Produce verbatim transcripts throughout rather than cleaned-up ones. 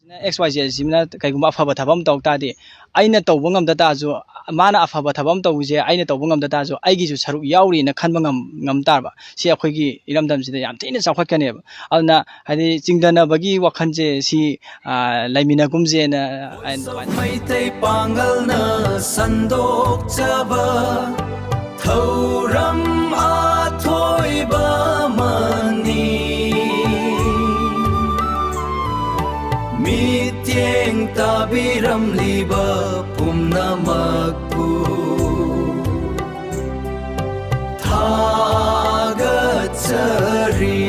X Y Z ꯑꯁꯤꯅ ꯀꯩꯒꯨꯝꯕ ꯑꯐꯕ ꯊꯕꯛ ꯑꯃ ꯇꯧ ꯇꯥꯔꯗꯤ, ꯑꯩꯅ ꯇꯧꯕ ꯉꯝꯗ ꯇꯥꯔꯁꯨ, ꯃꯥꯅ ꯑꯐꯕ ꯊꯕꯛ ꯑꯃ ꯇꯧꯕꯁꯦ ꯑꯩꯅ ꯇꯧꯕ ꯉꯝꯗ ꯇꯥꯔꯁꯨ, ꯑꯩꯒꯤꯁꯨ ꯁꯔꯨꯛ ꯌꯥꯎꯔꯤꯅ ꯈꯟꯕ ꯉꯝ ꯉꯝ ꯇꯥꯔꯕ꯫ ꯁꯤ ꯑꯩꯈꯣꯏꯒꯤ ꯏꯔꯝꯗꯝꯁꯤꯗ ꯌꯥꯝ ꯊꯤꯅ ꯆꯥꯎꯈꯠꯀꯅꯦꯕ꯫ ꯑꯗꯨꯅ ꯍꯥꯏꯗꯤ ꯆꯤꯡꯗꯅꯕꯒꯤ ꯋꯥꯈꯜꯁꯦ ꯁꯤ, ꯑ, ꯂꯩꯃꯤꯟꯅꯒꯨꯝꯁꯦꯅ ꯑꯩꯅ ꯑꯗꯨꯃꯥꯏꯅ ꯃꯩꯇꯩ ꯄꯥꯡꯒꯜꯅ ꯁꯟꯗꯣꯛꯆꯕ ꯊꯧꯔꯝ ꯑꯊꯣꯏꯕ ꯑꯃꯅꯤ꯫ ꯃꯤꯠꯌꯦꯡ ꯇꯥꯕꯤꯔꯝꯂꯤꯕ ꯄꯨꯝꯅꯃꯛꯄꯨ ꯊꯥꯒꯠꯆꯔꯤ꯫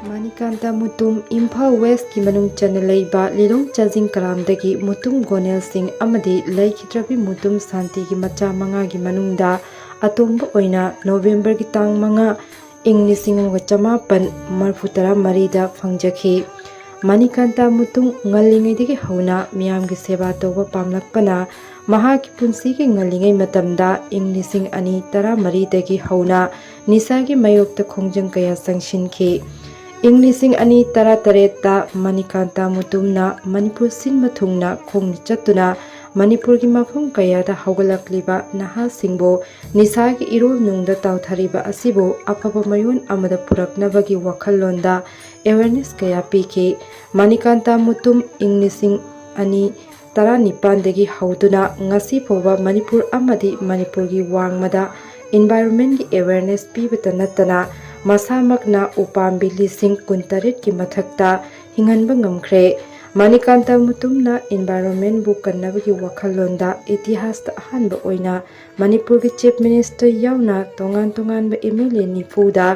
ꯃꯥꯅꯤꯀꯥꯟꯇ ꯃꯨꯇꯨꯝ, ꯏꯝꯐꯥꯜ ꯋꯦꯁꯀꯤ ꯃꯅꯨꯡ ꯆꯟꯅ ꯂꯩꯕ ꯂꯤꯂꯣꯡ ꯆꯥꯖꯤꯡ ꯀꯂꯥꯝꯗꯒꯤ ꯃꯨꯇꯨꯝ ꯒꯣꯅꯦꯜ ꯁꯤꯡ ꯑꯃꯗꯤ ꯂꯩꯈꯤꯗ꯭ꯔꯕꯤ ꯃꯨꯇꯨꯝ ꯁꯥꯟꯇꯤꯒꯤ ꯃꯆꯥ ꯃꯉꯥꯒꯤ ꯃꯅꯨꯡꯗ ꯑꯇꯣꯝꯕ ꯑꯣꯏꯅ ꯅꯣꯕꯦꯝꯕꯔꯒꯤ ꯇꯥꯡ ꯃꯉꯥ, ꯏꯪ ꯂꯤꯁꯤꯡ ꯑꯃꯒ ꯆꯃꯥꯄꯟ ꯃꯔꯤꯐꯨ ꯇꯔꯥ ꯃꯔꯤꯗ ꯐꯪꯖꯈꯤ꯫ ꯃꯥꯅꯤꯀꯥꯟꯇ ꯃꯨꯇꯨꯝ ꯉꯜꯂꯤꯉꯩꯗꯒꯤ ꯍꯧꯅ ꯃꯤꯌꯥꯝꯒꯤ ꯁꯦꯕꯥ ꯇꯧꯕ ꯄꯥꯝꯂꯛꯄꯅ ꯃꯍꯥꯛꯀꯤ ꯄꯨꯟꯁꯤꯒꯤ ꯉꯜꯂꯤꯉꯩ ꯃꯇꯝꯗ ꯏꯪ ꯂꯤꯁꯤꯡ ꯑꯅꯤ ꯇꯔꯥꯃꯔꯤꯗꯒꯤ ꯍꯧꯅ ꯅꯤꯁꯥꯒꯤ ꯃꯥꯌꯣꯛꯇ ꯈꯣꯡꯖꯪ ꯀꯌꯥ ꯆꯪꯁꯤꯟꯈꯤ꯫ ꯏꯪ ꯂꯤꯁꯤꯡ ꯑꯅꯤ ꯇꯔꯥꯇꯔꯦꯠꯇ ꯃꯥꯅꯤꯀꯥꯟꯇ ꯃꯨꯇꯨꯝꯅ ꯃꯅꯤꯄꯨꯔ ꯁꯤꯟꯕ ꯊꯨꯡꯅ ꯈꯣꯡꯅ ꯆꯠꯇꯨꯅ ꯃꯅꯤꯄꯨꯔꯒꯤ ꯃꯐꯝ ꯀꯌꯥꯗ ꯍꯧꯒꯠꯂꯛꯂꯤꯕ ꯅꯍꯥꯁꯤꯡꯕꯨ ꯅꯤꯁꯥꯒꯤ ꯏꯔꯣꯜ ꯅꯨꯡꯗ ꯇꯥꯎꯊꯔꯤꯕ ꯑꯁꯤꯕꯨ ꯑꯐꯕ ꯃꯥꯏꯑꯣꯟ ꯑꯃꯗ ꯄꯨꯔꯛꯅꯕꯒꯤ ꯋꯥꯈꯜꯂꯣꯟꯗ awareness ꯀꯌꯥ ꯄꯤꯈꯤ꯫ ꯃꯥꯅꯤꯀꯥꯟꯇ ꯃꯨꯇꯨꯝ ꯏꯪ ꯂꯤꯁꯤꯡ ꯑꯅꯤ ꯇꯔꯥꯅꯤꯄꯥꯟꯗꯒꯤ ꯍꯧꯗꯨꯅ ꯉꯁꯤ ꯐꯥꯎꯕ ꯃꯅꯤꯄꯨꯔ ꯑꯃꯗꯤ ꯃꯅꯤꯄꯨꯔꯒꯤ ꯋꯥꯡꯃꯗ environmentꯀꯤ awareness ꯄꯤꯕꯇ ꯅꯠꯇꯅ ꯃꯁꯥꯃꯛꯅ ꯎꯄꯥꯝꯕꯤ ꯂꯤꯁꯤꯡ ꯀꯨꯟꯇꯔꯦꯠꯀꯤ ꯃꯊꯛꯇ ꯍꯤꯡꯍꯟꯕ ꯉꯝꯈ꯭ꯔꯦ꯫ ꯃꯥꯅꯤꯀꯥꯟꯇ ꯃꯨꯇꯨꯝꯅ environmentꯕꯨ ꯀꯟꯅꯕꯒꯤ ꯋꯥꯈꯜꯂꯣꯟꯗ ꯏꯇꯤꯍꯥꯁꯇ ꯑꯍꯥꯟꯕ ꯑꯣꯏꯅ ꯃꯅꯤꯄꯨꯔꯒꯤ Chief Minister ꯌꯥꯎꯅ ꯇꯣꯉꯥꯟ ꯇꯣꯉꯥꯟꯕ MLA ꯅꯤꯐꯨꯗ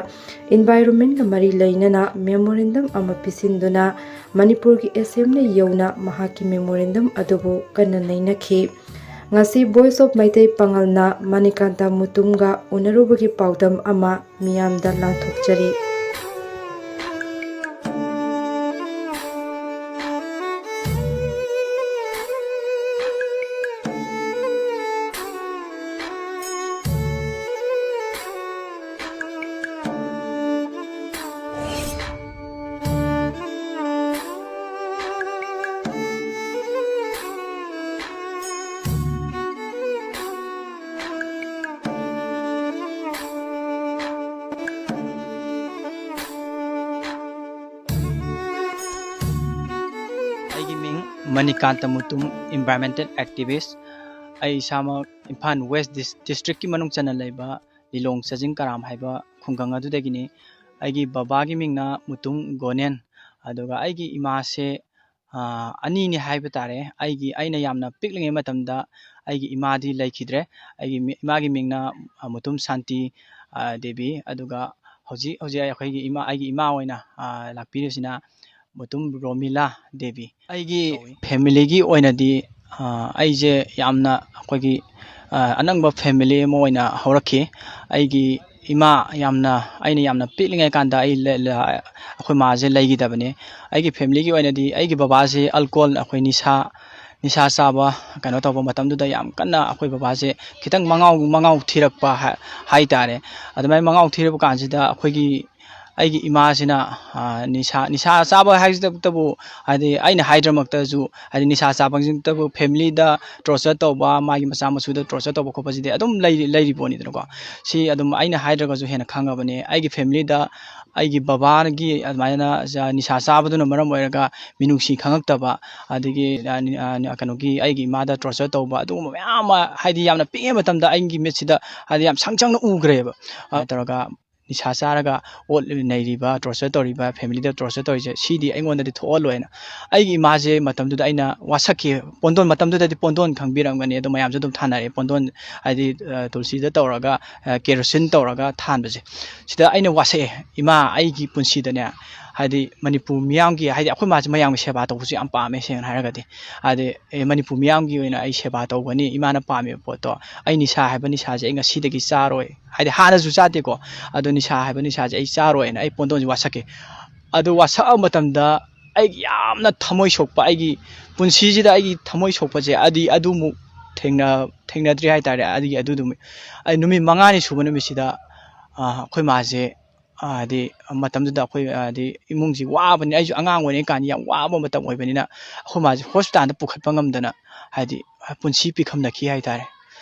environmentꯀ ꯃꯔꯤ ꯂꯩꯅꯅ memorandum ꯑꯃ ꯄꯤꯁꯤꯟꯗꯨꯅ ꯃꯅꯤꯄꯨꯔꯒꯤ Assembly ꯌꯧꯅ ꯃꯍꯥꯛꯀꯤ memorandum ꯑꯗꯨꯕꯨ ꯀꯟꯅ ꯅꯩꯅꯈꯤ꯫ ꯉꯁꯤ Voice of ꯃꯩꯇꯩ ꯄꯥꯉꯜꯅ ꯃꯥꯅꯤꯀꯥꯟꯇ ꯃꯨꯇꯨꯝꯒ ꯎꯅꯔꯨꯕꯒꯤ ꯄꯥꯎꯗꯝ ꯑꯃ ꯃꯤꯌꯥꯝꯗ ꯂꯥꯟꯊꯣꯛꯆꯔꯤ꯫ Manikanta Mutum, environmental activist꯫ ꯑꯩ ꯏꯁꯥꯃꯛ ꯏꯝꯐꯥꯜ ꯋꯦꯁ ꯗꯤꯁ-, ꯗꯤꯁꯇ꯭ꯔꯤꯛꯀꯤ ꯃꯅꯨꯡ ꯆꯟꯅ ꯂꯩꯕ ꯂꯤꯂꯣꯡ ꯆꯥꯖꯤꯡ ꯀꯔꯥꯝ ꯍꯥꯏꯕ ꯈꯨꯡꯒꯪ ꯑꯗꯨꯗꯒꯤꯅꯤ꯫ ꯑꯩꯒꯤ ꯕꯕꯥꯒꯤ ꯃꯤꯡꯅ ꯃꯨꯇꯨꯝ ꯒꯣꯅꯦꯟ, ꯑꯗꯨꯒ ꯑꯩꯒꯤ ꯏꯃꯥꯁꯦ, ꯑꯥ, ꯑꯅꯤꯅꯤ ꯍꯥꯏꯕ ꯇꯥꯔꯦ꯫ ꯑꯩꯒꯤ, ꯑꯩꯅ ꯌꯥꯝꯅ ꯄꯤꯛꯂꯤꯉꯩ ꯃꯇꯝꯗ ꯑꯩꯒꯤ ꯏꯃꯥꯗꯤ ꯂꯩꯈꯤꯗ꯭ꯔꯦ꯫ ꯑꯩꯒꯤ ꯃꯤ-, ꯏꯃꯥꯒꯤ ꯃꯤꯡꯅ, ꯑ, ꯃꯨꯇꯨꯝ ꯁꯥꯟꯇꯤ, ꯑ, ꯗꯦꯕꯤ꯫ ꯑꯗꯨꯒ ꯍꯧꯖꯤꯛ, ꯍꯧꯖꯤꯛ ꯑꯩꯈꯣꯏꯒꯤ ꯏꯃꯥ, ꯑꯩꯒꯤ ꯏꯃꯥ ꯑꯣꯏꯅ, ꯑ, ꯂꯥꯛꯄꯤꯔꯤꯁꯤꯅ ꯃꯨꯇꯨꯝ ꯔꯣꯃꯤꯂꯥ ꯗꯦꯕꯤ ꯀꯧꯏ꯫ ꯐꯦꯃꯤꯂꯤꯒꯤ ꯑꯣꯏꯅꯗꯤ, ꯑ, ꯑꯩꯁꯦ ꯌꯥꯝꯅ ꯑꯩꯈꯣꯏꯒꯤ, ꯑ, ꯑꯅꯪꯕ ꯐꯦꯃꯤꯂꯤ ꯑꯃ ꯑꯣꯏꯅ ꯍꯧꯔꯛꯈꯤ꯫ ꯑꯩꯒꯤ ꯏꯃꯥ ꯌꯥꯝꯅ, ꯑꯩꯅ ꯌꯥꯝꯅ ꯄꯤꯛꯂꯤꯉꯩ ꯀꯥꯟꯗ ꯑꯩ ꯂ-, ꯂ-, ꯑꯩꯈꯣꯏ ꯃꯥꯁꯦ ꯂꯩꯈꯤꯗꯕꯅꯦ꯫ ꯑꯩꯒꯤ ꯐꯦꯃꯤꯂꯤꯒꯤ ꯑꯣꯏꯅꯗꯤ ꯑꯩꯒꯤ ꯕꯕꯥꯁꯦ alcohol, ꯑꯩꯈꯣꯏ ꯅꯤꯁꯥ, ꯅꯤꯁꯥ ꯆꯥꯕ ꯀꯩꯅꯣ ꯇꯧꯕ ꯃꯇꯝꯗꯨꯗ ꯌꯥꯝ ꯀꯟꯅ ꯑꯩꯈꯣꯏ ꯕꯕꯥꯁꯦ ꯈꯤꯇꯪ ꯃꯉꯥꯎ, ꯃꯉꯥꯎ ꯊꯤꯔꯛꯄ ꯍꯥꯏ-, ꯍꯥꯏꯇꯥꯔꯦ꯫ ꯑꯗꯨꯃꯥꯏꯅ ꯃꯉꯥꯎ ꯊꯤꯔꯛꯄ ꯀꯥꯟꯁꯤꯗ ꯑꯩꯈꯣꯏꯒꯤ, ꯑꯩꯒꯤ ꯏꯃꯥꯁꯤꯅ, ꯑ, ꯅꯤꯁꯥ, ꯅꯤꯁꯥ ꯆꯥꯕ ꯍꯥꯏꯁꯤꯗꯕꯨ, ꯍꯥꯏꯗꯤ ꯑꯩꯅ ꯍꯥꯏꯗ꯭ꯔꯃꯛꯇꯁꯨ, ꯍꯥꯏꯗꯤ ꯅꯤꯁꯥ ꯆꯥꯕꯁꯤꯗꯕꯨ ꯐꯦꯃꯤꯂꯤꯗ torture ꯇꯧꯕ, ꯃꯥꯒꯤ ꯃꯆꯥ ꯃꯁꯨꯗ torture ꯇꯧꯕ ꯈꯣꯠꯄꯁꯤꯗꯤ ꯑꯗꯨꯝ ꯂꯩꯔꯤ, ꯂꯩꯔꯤ ꯄꯣꯠꯅꯤꯗꯅꯀꯣ꯫ ꯁꯤ ꯑꯗꯨꯝ ꯑꯩꯅ ꯍꯥꯏꯗ꯭ꯔꯒꯁꯨ ꯍꯦꯟꯅ ꯈꯪꯉꯕꯅꯦ꯫ ꯑꯩꯒꯤ ꯐꯦꯃꯤꯂꯤꯗ ꯑꯩꯒꯤ ꯕꯕꯥꯒꯤ ꯑꯗꯨꯃꯥꯏꯅ ꯖ-, ꯅꯤꯁꯥ ꯆꯥꯕꯗꯨꯅ ꯃꯔꯝ ꯑꯣꯏꯔꯒ ꯃꯤꯅꯨꯡꯁꯤ ꯈꯪꯉꯛꯇꯕ, ꯑꯗꯒꯤ, ꯑ, ꯅꯤ-, ꯑ, ꯅꯤ-, ꯑ, ꯀꯩꯅꯣꯒꯤ ꯑꯩꯒꯤ ꯏꯃꯥꯗ torture ꯇꯧꯕ, ꯑꯗꯨꯒꯨꯝꯕ ꯃꯌꯥꯝ ꯑꯃ, ꯍꯥꯏꯗꯤ ꯌꯥꯝꯅ ꯄꯤꯛꯏꯉꯩ ꯃꯇꯝꯗ ꯑꯩꯒꯤ ꯃꯤꯠꯁꯤꯗ ꯍꯥꯏꯗꯤ ꯌꯥꯝ ꯁꯪ ꯁꯪꯅ ꯎꯈ꯭ꯔꯦꯕ꯫ ꯑ, ꯇꯧꯔꯒ ꯅꯤꯁꯥ ꯆꯥꯔꯒ ꯑꯣꯠ ꯅꯩꯔꯤꯕ, torture ꯇꯧꯔꯤꯕ, ꯐꯦꯃꯤꯂꯤꯗ torture ꯇꯧꯔꯤꯁꯦ, ꯁꯤꯗꯤ ꯑꯩꯉꯣꯟꯗꯗꯤ ꯊꯣꯛꯍꯜꯂꯣꯏꯅ꯫ ꯑꯩꯒꯤ ꯏꯃꯥꯁꯦ ꯃꯇꯝꯗꯨꯗ ꯑꯩꯅ ꯋꯥꯁꯛꯈꯤ꯫ ꯄꯣꯟꯗꯣꯟ, ꯃꯇꯝꯗꯨꯗꯗꯤ ꯄꯣꯟꯗꯣꯟ ꯈꯪꯕꯤꯔꯝꯒꯅꯤ, ꯑꯗꯣ ꯃꯌꯥꯝꯁꯨ ꯑꯗꯨꯝ ꯊꯥꯅꯔꯦ꯫ ꯄꯣꯟꯗꯣꯟ ꯍꯥꯏꯗꯤ, ꯑ, ꯇꯨꯜꯁꯤꯗ ꯇꯧꯔꯒ, ꯑ, ꯀꯦꯔꯣꯁꯤꯟ ꯇꯧꯔꯒ ꯊꯥꯟꯕꯁꯦ꯫ ꯁꯤꯗ ꯑꯩꯅ ꯋꯥꯁꯛꯑꯦ, "ꯏꯃꯥ, ꯑꯩꯒꯤ ꯄꯨꯟꯁꯤꯗꯅꯦ", ꯍꯥꯏꯗꯤ ꯃꯅꯤꯄꯨꯔ ꯃꯤꯌꯥꯝꯒꯤ, ꯍꯥꯏꯗꯤ ꯑꯩꯈꯣꯏ ꯃꯥꯁꯦ ꯃꯌꯥꯝꯒꯤ ꯁꯦꯕꯥ ꯇꯧꯕꯁꯨ ꯌꯥꯝ ꯄꯥꯝꯃꯦ, ꯁꯦꯡꯅ ꯍꯥꯏꯔꯒꯗꯤ꯫ ꯍꯥꯏꯗꯤ, "ꯑꯦ, ꯃꯅꯤꯄꯨꯔ ꯃꯤꯌꯥꯝꯒꯤ ꯑꯣꯏꯅ ꯑꯩ ꯁꯦꯕꯥ ꯇꯧꯒꯅꯤ, ꯏꯃꯥꯅ ꯄꯥꯝꯃꯤꯕ ꯄꯣꯠꯇꯣ, ꯑꯩ ꯅꯤꯁꯥ ꯍꯥꯏꯕ ꯅꯤꯁꯥꯁꯦ ꯑꯩ ꯉꯁꯤꯗꯒꯤ ꯆꯥꯔꯣꯏ", ꯍꯥꯏꯗꯤ ꯍꯥꯟꯅꯁꯨ ꯆꯥꯗꯦꯀꯣ, ꯑꯗꯣ "ꯅꯤꯁꯥ ꯍꯥꯏꯕ ꯅꯤꯁꯥꯁꯦ ꯑꯩ ꯆꯥꯔꯣꯏꯅ" ꯑꯩ ꯄꯣꯟꯗꯣꯟꯁꯦ ꯋꯥꯁꯛꯀꯦ꯫ ꯑꯗꯨ ꯋꯥꯁꯛꯑ ꯃꯇꯝꯗ ꯑꯩꯒꯤ ꯌꯥꯝꯅ ꯊꯃꯣꯏ ꯁꯣꯛꯄ, ꯑꯩꯒꯤ ꯄꯨꯟꯁꯤꯁꯤꯗ ꯑꯩꯒꯤ ꯊꯃꯣꯏ ꯁꯣꯛꯄꯁꯦ ꯑꯗꯤ ꯑꯗꯨꯃꯨꯛ ꯊꯦꯡꯅ-, ꯊꯦꯡꯅꯗ꯭ꯔꯤ ꯍꯥꯏꯇꯥꯔꯦ꯫ ꯑꯗꯒꯤ ꯑꯗꯨ ꯅꯨꯃꯤꯠ, ꯑꯩ ꯅꯨꯃꯤꯠ ꯃꯉꯥꯅꯤ ꯁꯨꯕ ꯅꯨꯃꯤꯠꯁꯤꯗ, ꯑ, ꯑꯩꯈꯣꯏ ꯃꯥꯁꯦ, ꯑ, ꯍꯥꯏꯗꯤ ꯃꯇꯝꯗꯨꯗ ꯑꯩꯈꯣꯏ, ꯍꯥꯏꯗꯤ ꯏꯃꯨꯡꯁꯤ ꯋꯥꯕꯅꯤ, ꯑꯩꯁꯨ ꯑꯉꯥꯡ ꯑꯣꯏꯔꯤꯉꯩ ꯀꯥꯟꯗ ꯌꯥꯝ ꯋꯥꯕ ꯃꯇꯝ ꯑꯣꯏꯕꯅꯤꯅ ꯑꯩꯈꯣꯏ ꯃꯥꯁꯦ ꯍꯣꯁꯄꯤꯇꯥꯜꯗ ꯄꯨꯈꯠꯄ ꯉꯝꯗꯅ ꯍꯥꯏꯗꯤ ꯄꯨꯟꯁꯤ ꯄꯤꯈꯝꯅꯈꯤ ꯍꯥꯏꯇꯥꯔꯦ꯫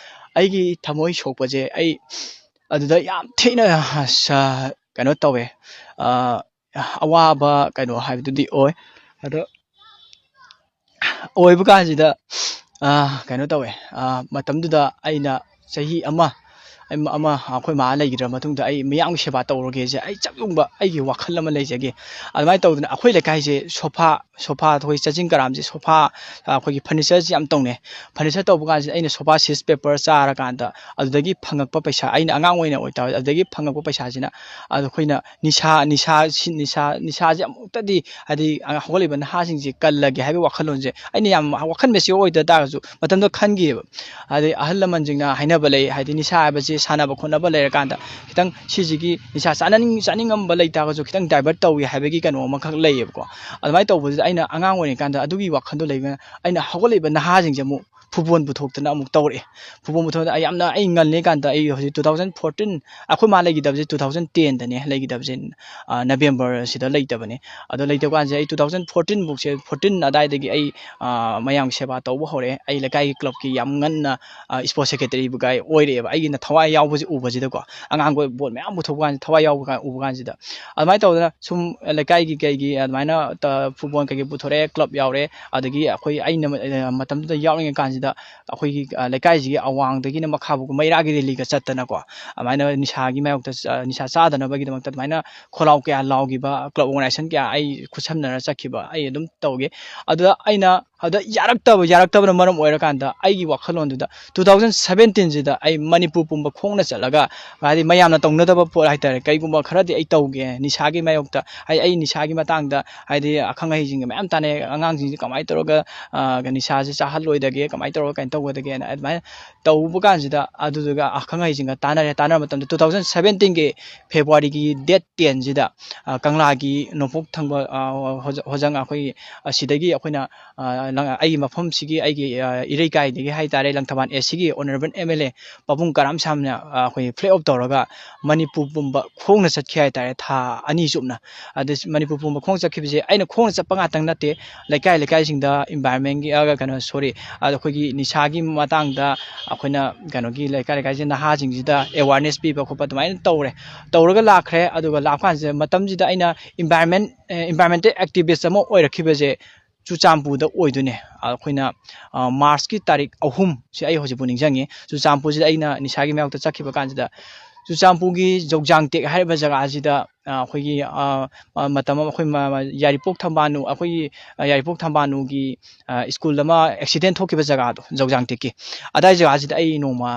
ꯑꯩꯒꯤ ꯊꯃꯣꯏ ꯁꯣꯛꯄꯁꯦ ꯑꯩ ꯑꯗꯨꯗ ꯌꯥꯝ ꯊꯤꯅ ꯁ-, ꯀꯩꯅꯣ ꯇꯧꯋꯦ, ꯑ, ꯑꯋꯥꯕ ꯀꯩꯅꯣ ꯍꯥꯏꯕꯗꯨꯗꯤ ꯑꯣꯏ꯫ ꯑꯗꯣ ꯑꯣꯏꯕ ꯀꯥꯟꯁꯤꯗ, ꯑꯥ, ꯀꯩꯅꯣ ꯇꯧꯋꯦ꯫ ꯑꯥ, ꯃꯇꯝꯗꯨꯗ ꯑꯩꯅ ꯆꯍꯤ ꯑꯃ, ꯑꯩ ꯑꯃ ꯑꯩꯈꯣꯏ ꯃꯥ ꯂꯩꯈꯤꯗ꯭ꯔ ꯃꯇꯨꯡꯗ ꯑꯩ ꯃꯤꯌꯥꯝꯒꯤ ꯁꯦꯕꯥ ꯇꯧꯔꯒꯦꯁꯦ, ꯑꯩ ꯆꯞ ꯌꯨꯡꯕ ꯑꯩꯒꯤ ꯋꯥꯈꯜ ꯑꯃ ꯂꯩꯖꯒꯦ꯫ ꯑꯗꯨꯃꯥꯏꯅ ꯇꯧꯗꯅ ꯑꯩꯈꯣꯏ ꯂꯩꯀꯥꯏꯁꯦ ꯁꯣꯐꯥ, ꯁꯣꯐꯥ, ꯑꯩꯈꯣꯏ ꯆꯥꯆꯤꯡ ꯀꯔꯥꯝꯁꯦ ꯁꯣꯐꯥ, ꯑꯩꯈꯣꯏꯒꯤ furnitureꯁꯦ ꯌꯥꯝ ꯇꯧꯅꯩ꯫ Furniture ꯇꯧꯕ ꯀꯥꯟꯁꯤꯗ ꯑꯩꯅ ꯁꯣꯐꯥ ꯁꯤꯁ ꯄꯦꯄꯔ ꯆꯥꯔꯀꯥꯟꯗ ꯑꯗꯨꯗꯒꯤ ꯐꯪꯉꯛꯄ ꯄꯩꯁꯥ, ꯑꯩꯅ ꯑꯉꯥꯡ ꯑꯣꯏꯅ ꯑꯣꯏꯇꯥꯔꯗꯤ ꯑꯗꯨꯗꯒꯤ ꯐꯪꯉꯛꯄ ꯄꯩꯁꯥꯁꯤꯅ ꯑꯗꯣ ꯑꯩꯈꯣꯏꯅ ꯅꯤꯁꯥ, ꯅꯤꯁꯥ, ꯁꯤ-, ꯅꯤꯁꯥ, ꯅꯤꯁꯥꯁꯦ ꯑꯃꯨꯛꯇꯗꯤ, ꯍꯥꯏꯗꯤ, ꯑ, ꯍꯧꯒꯠꯂꯛꯏꯕ ꯅꯍꯥꯁꯤꯡꯁꯦ ꯀꯜꯂꯒꯦ ꯍꯥꯏꯕꯒꯤ ꯋꯥꯈꯜꯂꯣꯟꯁꯦ ꯑꯩꯅ ꯌꯥꯝ ꯋꯥꯈꯜ mature ꯑꯣꯏꯗ ꯇꯥꯔꯒꯁꯨ ꯃꯇꯝꯗ ꯈꯟꯈꯤꯑꯕ꯫ ꯍꯥꯏꯗꯤ, ꯑꯍꯜ ꯂꯃꯟꯁꯤꯡꯅ ꯍꯥꯏꯅꯕ ꯂꯩ, ꯍꯥꯏꯗꯤ, ꯅꯤꯁꯥ ꯍꯥꯏꯕꯁꯤ ꯁꯥꯟꯅꯕ ꯈꯣꯠꯅꯕ ꯂꯩꯔꯀꯥꯟꯗ ꯈꯤꯇꯪ ꯁꯤꯁꯤꯒꯤ ꯅꯤꯁꯥ ꯆꯥꯅꯅꯤꯡ-, ꯆꯥꯅꯤꯡꯉꯝꯕ ꯂꯩ ꯇꯥꯔꯒꯁꯨ ꯈꯤꯇꯪ divert ꯇꯧꯏ ꯍꯥꯏꯕꯒꯤ ꯀꯩꯅꯣ ꯑꯃꯈꯛ ꯂꯩꯌꯦꯕꯀꯣ꯫ ꯑꯗꯨꯃꯥꯏꯅ ꯇꯧꯕꯁꯤꯗ ꯑꯩꯅ ꯑꯉꯥꯡ ꯑꯣꯏꯔꯤꯀꯥꯟꯗ ꯑꯗꯨꯒꯤ ꯋꯥꯈꯜꯗꯣ ꯂꯩꯕꯅ ꯑꯩꯅ ꯍꯧꯒꯠꯂꯛꯏꯕ ꯅꯍꯥꯁꯤꯡꯁꯦ ꯑꯃꯨꯛ ꯐꯨꯠꯕꯣꯜ ꯄꯨꯊꯣꯛꯇꯅ ꯑꯃꯨꯛ ꯇꯧꯔꯛꯑꯦ꯫ ꯐꯨꯠꯕꯣꯜ ꯄꯨꯊꯣꯛꯇꯅ ꯑꯩ ꯌꯥꯝꯅ, ꯑꯩ ꯉꯜꯂꯤ ꯀꯥꯟꯗ, ꯑꯩ ꯍꯧꯖꯤꯛ two thousand fourteen, ꯑꯩꯈꯣꯏ ꯃꯥ ꯂꯩꯈꯤꯗꯕꯁꯦ two thousand tenꯗꯅꯦ ꯂꯩꯈꯤꯗꯕꯁꯦ, ꯑ, Novemberꯁꯤꯗ ꯂꯩꯇꯕꯅꯦ꯫ ꯑꯗꯣ ꯂꯩꯇꯕ ꯀꯥꯟꯁꯦ ꯑꯩ two thousand fourteen ꯐꯥꯎꯁꯦ, fourteen ꯑꯗꯥꯏꯗꯒꯤ ꯑꯩ, ꯑ, ꯃꯌꯥꯝꯒꯤ ꯁꯦꯕꯥ ꯇꯧꯕ ꯍꯧꯔꯛꯑꯦ꯫ ꯑꯩ ꯂꯩꯀꯥꯏꯒꯤ clubꯀꯤ ꯌꯥꯝ ꯉꯟꯅ, ꯑ, sports secretaryꯕꯨ ꯀꯥꯏ ꯑꯣꯏꯔꯛꯑꯦꯕ, ꯑꯩꯒꯤꯅ ꯊꯋꯥꯏ ꯌꯥꯎꯕꯁꯦ ꯎꯕꯁꯤꯗꯀꯣ꯫ ꯑꯉꯥꯡꯈꯣꯏ ꯕꯣꯜ ꯃꯌꯥꯝ ꯄꯨꯊꯣꯛꯄ ꯀꯥꯟꯁꯤꯗ ꯊꯋꯥꯏ ꯌꯥꯎꯕ ꯀꯥꯟ-, ꯎꯕ ꯀꯥꯟꯁꯤꯗ꯫ ꯑꯗꯨꯃꯥꯏꯅ ꯇꯧꯗꯅ ꯁꯨꯝ ꯂꯩꯀꯥꯏꯒꯤ ꯀꯩꯒꯤ ꯑꯗꯨꯃꯥꯏꯅ ꯇ-, ꯐꯨꯠꯕꯣꯜ ꯀꯩꯀꯩ ꯄꯨꯊꯣꯔꯛꯑꯦ, club ꯌꯥꯎꯔꯦ꯫ ꯑꯗꯒꯤ ꯑꯩꯈꯣꯏ, ꯑꯩꯅ ꯃ-, ꯑ, ꯃꯇꯝꯗꯨꯗ ꯌꯥꯎꯔꯤꯉꯩ ꯀꯥꯟꯁꯤꯗ ꯑꯩꯈꯣꯏꯒꯤ, ꯑ, ꯂꯩꯀꯥꯏꯁꯤꯒꯤ ꯑꯋꯥꯡꯗꯒꯤꯅ ꯃꯈꯥ ꯐꯥꯎꯕ ꯃꯩꯔꯥꯒꯤ rallyꯒ ꯆꯠꯇꯅꯀꯣ, ꯑꯗꯨꯃꯥꯏꯅ ꯅꯤꯁꯥꯒꯤ ꯃꯥꯌꯣꯛꯇ, ꯑ, ꯅꯤꯁꯥ ꯆꯥꯗꯅꯕꯒꯤꯗꯃꯛꯇ ꯑꯗꯨꯃꯥꯏꯅ ꯈꯣꯜꯂꯥꯎ ꯀꯌꯥ ꯂꯥꯎꯈꯤꯕ, club organization ꯀꯌꯥ ꯑꯩ ꯈꯨꯠꯁꯝꯅꯔ ꯆꯠꯈꯤꯕ ꯑꯩ ꯑꯗꯨꯝ ꯇꯧꯈꯤ꯫ ꯑꯗꯨꯗ ꯑꯩꯅ ꯑꯗ ꯌꯥꯔꯛꯇꯕ, ꯌꯥꯔꯛꯇꯕꯅ ꯃꯔꯝ ꯑꯣꯏꯔꯀꯥꯟꯗ ꯑꯩꯒꯤ ꯋꯥꯈꯜꯂꯣꯟꯗꯨꯗ two thousand seventeenꯁꯤꯗ ꯑꯩ ꯃꯅꯤꯄꯨꯔ ꯄꯨꯝꯕ ꯈꯣꯡꯅ ꯆꯠꯂꯒ, ꯍꯥꯏꯗꯤ, ꯃꯌꯥꯝꯅ ꯇꯧꯅꯗꯕ ꯄꯣꯠ ꯍꯥꯏꯇꯥꯔꯦ, ꯀꯩꯒꯨꯝꯕ ꯈꯔꯗꯤ ꯑꯩ ꯇꯧꯒꯦ, ꯅꯤꯁꯥꯒꯤ ꯃꯥꯌꯣꯛꯇ, ꯍꯥꯏꯗꯤ, ꯑꯩ ꯅꯤꯁꯥꯒꯤ ꯃꯇꯥꯡꯗ, ꯍꯥꯏꯗꯤ, ꯑꯈꯪ ꯑꯍꯩꯁꯤꯡꯒ ꯃꯌꯥꯝ ꯇꯥꯟꯅꯩ, ꯑꯉꯥꯡꯁꯤꯡꯁꯤ ꯀꯃꯥꯏꯅ ꯇꯧꯔꯒ, ꯑ, ꯅꯤꯁꯥꯁꯦ ꯆꯥꯍꯜꯂꯣꯏꯗꯒꯦ, ꯀꯃꯥꯏꯅ ꯇꯧꯔꯒ ꯀꯩꯅꯣ ꯇꯧꯒꯗꯒꯦꯅ꯫ ꯑꯗꯨꯃꯥꯏꯅ ꯇꯧꯕ ꯀꯥꯟꯁꯤꯗ, ꯑꯗꯨꯗꯨꯒ ꯑꯈꯪ ꯑꯍꯩꯁꯤꯡꯒ ꯇꯥꯟꯅꯔꯦ꯫ ꯇꯥꯟꯅꯕ ꯃꯇꯝꯗ two thousand seventeenꯒꯤ Februaryꯒꯤ date tenꯁꯤꯗ, ꯑ, ꯀꯪꯂꯥꯒꯤ ꯅꯣꯡꯄꯣꯛ ꯊꯪꯕ, ꯑ, ꯍꯣꯖ-, ꯍꯣꯖꯪ ꯑꯩꯈꯣꯏꯒꯤ ꯑꯁꯤꯗꯒꯤ ꯑꯩꯈꯣꯏꯅ, ꯑ, ꯂꯪ-, ꯑꯩꯒꯤ ꯃꯐꯝꯁꯤꯒꯤ, ꯑꯩꯒꯤ, ꯑ, ꯏꯔꯩꯀꯥꯏꯗꯒꯤ ꯍꯥꯏ ꯇꯥꯔꯦ, ꯂꯪꯊꯕꯥꯜ Eastꯀꯤ honourable MLA ꯄꯥꯕꯨꯡ ꯀꯔꯥꯝ ꯁꯥꯝꯅ, ꯑ, ꯑꯩꯈꯣꯏ flag off ꯇꯧꯔꯒ ꯃꯅꯤꯄꯨꯔ ꯄꯨꯝꯕ ꯈꯣꯡꯅ ꯆꯠꯈꯤ ꯍꯥꯏ ꯇꯥꯔꯦ, ꯊꯥ ꯑꯅꯤ ꯆꯨꯞꯅ꯫ ꯑꯗ ꯃꯅꯤꯄꯨꯔ ꯄꯨꯝꯕ ꯈꯣꯡ ꯆꯠꯈꯤꯕꯁꯦ ꯑꯩꯅ ꯈꯣꯡꯅ ꯆꯠꯄ ꯉꯥꯛꯇꯪ ꯅꯠꯇꯦ, ꯂꯩꯀꯥꯏ ꯂꯩꯀꯥꯏꯁꯤꯡꯗ environmentꯒꯤ, ꯑ, ꯀꯩꯅꯣ, sorry, ꯑꯗ ꯑꯩꯈꯣꯏꯒꯤ ꯅꯤꯁꯥꯒꯤ ꯃꯇꯥꯡꯗ ꯑꯩꯈꯣꯏꯅ ꯀꯩꯅꯣꯒꯤ ꯂꯩꯀꯥꯏ ꯂꯩꯀꯥꯏꯁꯦ ꯅꯍꯥꯁꯤꯡꯁꯤꯗ awareness ꯄꯤꯕ ꯈꯣꯠꯄ ꯑꯗꯨꯃꯥꯏꯅ ꯇꯧꯔꯦ꯫ ꯇꯧꯔꯒ ꯂꯥꯛꯈ꯭ꯔꯦ꯫ ꯑꯗꯨꯒ ꯂꯥꯛꯄ ꯀꯥꯟꯁꯤꯗ ꯃꯇꯝꯁꯤꯗ ꯑꯩꯅ environment, ꯑ, environmental activist ꯑꯃ ꯑꯣꯏꯔꯛꯈꯤꯕꯁꯦ ꯆꯨꯔꯆꯥꯟꯄꯨꯔꯗ ꯑꯣꯏꯗꯣꯏꯅꯦ꯫ ꯑꯩꯈꯣꯏꯅ ꯃꯥꯔꯁꯀꯤ ꯇꯥꯔꯤꯛ ꯑꯍꯨꯝꯁꯦ ꯑꯩ ꯍꯧꯖꯤꯛꯐꯥꯎ ꯅꯤꯡꯁꯤꯡꯉꯤ꯫ ꯆꯨꯔꯆꯥꯟꯄꯨꯔꯁꯤꯗ ꯑꯩꯅ ꯅꯤꯁꯥꯒꯤ ꯃꯥꯌꯣꯛꯇ ꯆꯠꯈꯤꯕ ꯀꯥꯟꯁꯤꯗ, ꯆꯨꯔꯆꯥꯟꯄꯨꯔꯒꯤ ꯖꯧꯖꯥꯡ ꯇꯦꯛ ꯍꯥꯏꯔꯤꯕ ꯖꯒꯥꯁꯤꯗ ꯑꯩꯈꯣꯏꯒꯤ ꯃꯇꯝ ꯑꯃ ꯑꯩꯈꯣꯏ ꯌꯥꯏꯔꯤꯄꯣꯛ ꯊꯝꯕꯥꯜꯅꯨ, ꯑꯩꯈꯣꯏꯒꯤ ꯌꯥꯏꯔꯤꯄꯣꯛ ꯊꯝꯕꯥꯜꯅꯨꯒꯤ ꯁ꯭ꯀꯨꯜ ꯑꯃ ꯑꯦꯛꯁꯤꯗꯦꯟ ꯊꯣꯛꯈꯤꯕ ꯖꯒꯥꯗꯣ, ꯖꯧꯖꯥꯡ ꯇꯦꯛꯀꯤ ꯑꯗꯥꯏ ꯖꯒꯥꯁꯤꯗ ꯑꯩ ꯅꯣꯡꯃ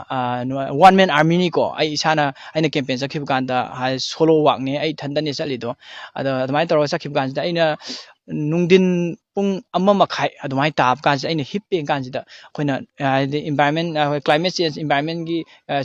ꯋꯥꯟ ꯃꯦꯟ ꯑꯥꯔꯃꯤꯅꯤꯀꯣ, ꯑꯩ ꯏꯁꯥꯅ, ꯑꯩꯅ ꯀꯦꯝꯄꯦꯟ ꯆꯠꯈꯤꯕ ꯀꯥꯟꯗ ꯁꯣꯂꯣ ꯋꯥꯛꯅꯦ, ꯑꯩ ꯏꯊꯟꯗꯅꯦ ꯆꯠꯂꯤꯗꯣ꯫ ꯑꯗꯣ ꯑꯗꯨꯃꯥꯏꯅ ꯇꯧꯔꯒ ꯆꯠꯈꯤꯕ ꯀꯥꯟꯁꯤꯗ ꯑꯩꯅ ꯅꯨꯡꯊꯤꯟ ꯄꯨꯡ ꯑꯃ ꯃꯈꯥꯏ ꯑꯗꯨꯃꯥꯏꯅ ꯇꯥꯕ ꯀꯥꯟꯁꯤꯗ ꯑꯩꯅ ꯍꯤꯞꯄꯦ ꯀꯥꯟꯁꯤꯗ ꯑꯩꯈꯣꯏꯅ ꯍꯥꯏꯗꯤ ꯏꯟꯚꯥꯏꯔꯣꯟꯃꯦꯟ, ꯑꯩꯈꯣꯏ ꯀ꯭ꯂꯥꯏꯃꯦꯠ ꯆꯦꯟꯖ, ꯏꯟꯚꯥꯏꯔꯣꯟꯃꯦꯟꯒꯤ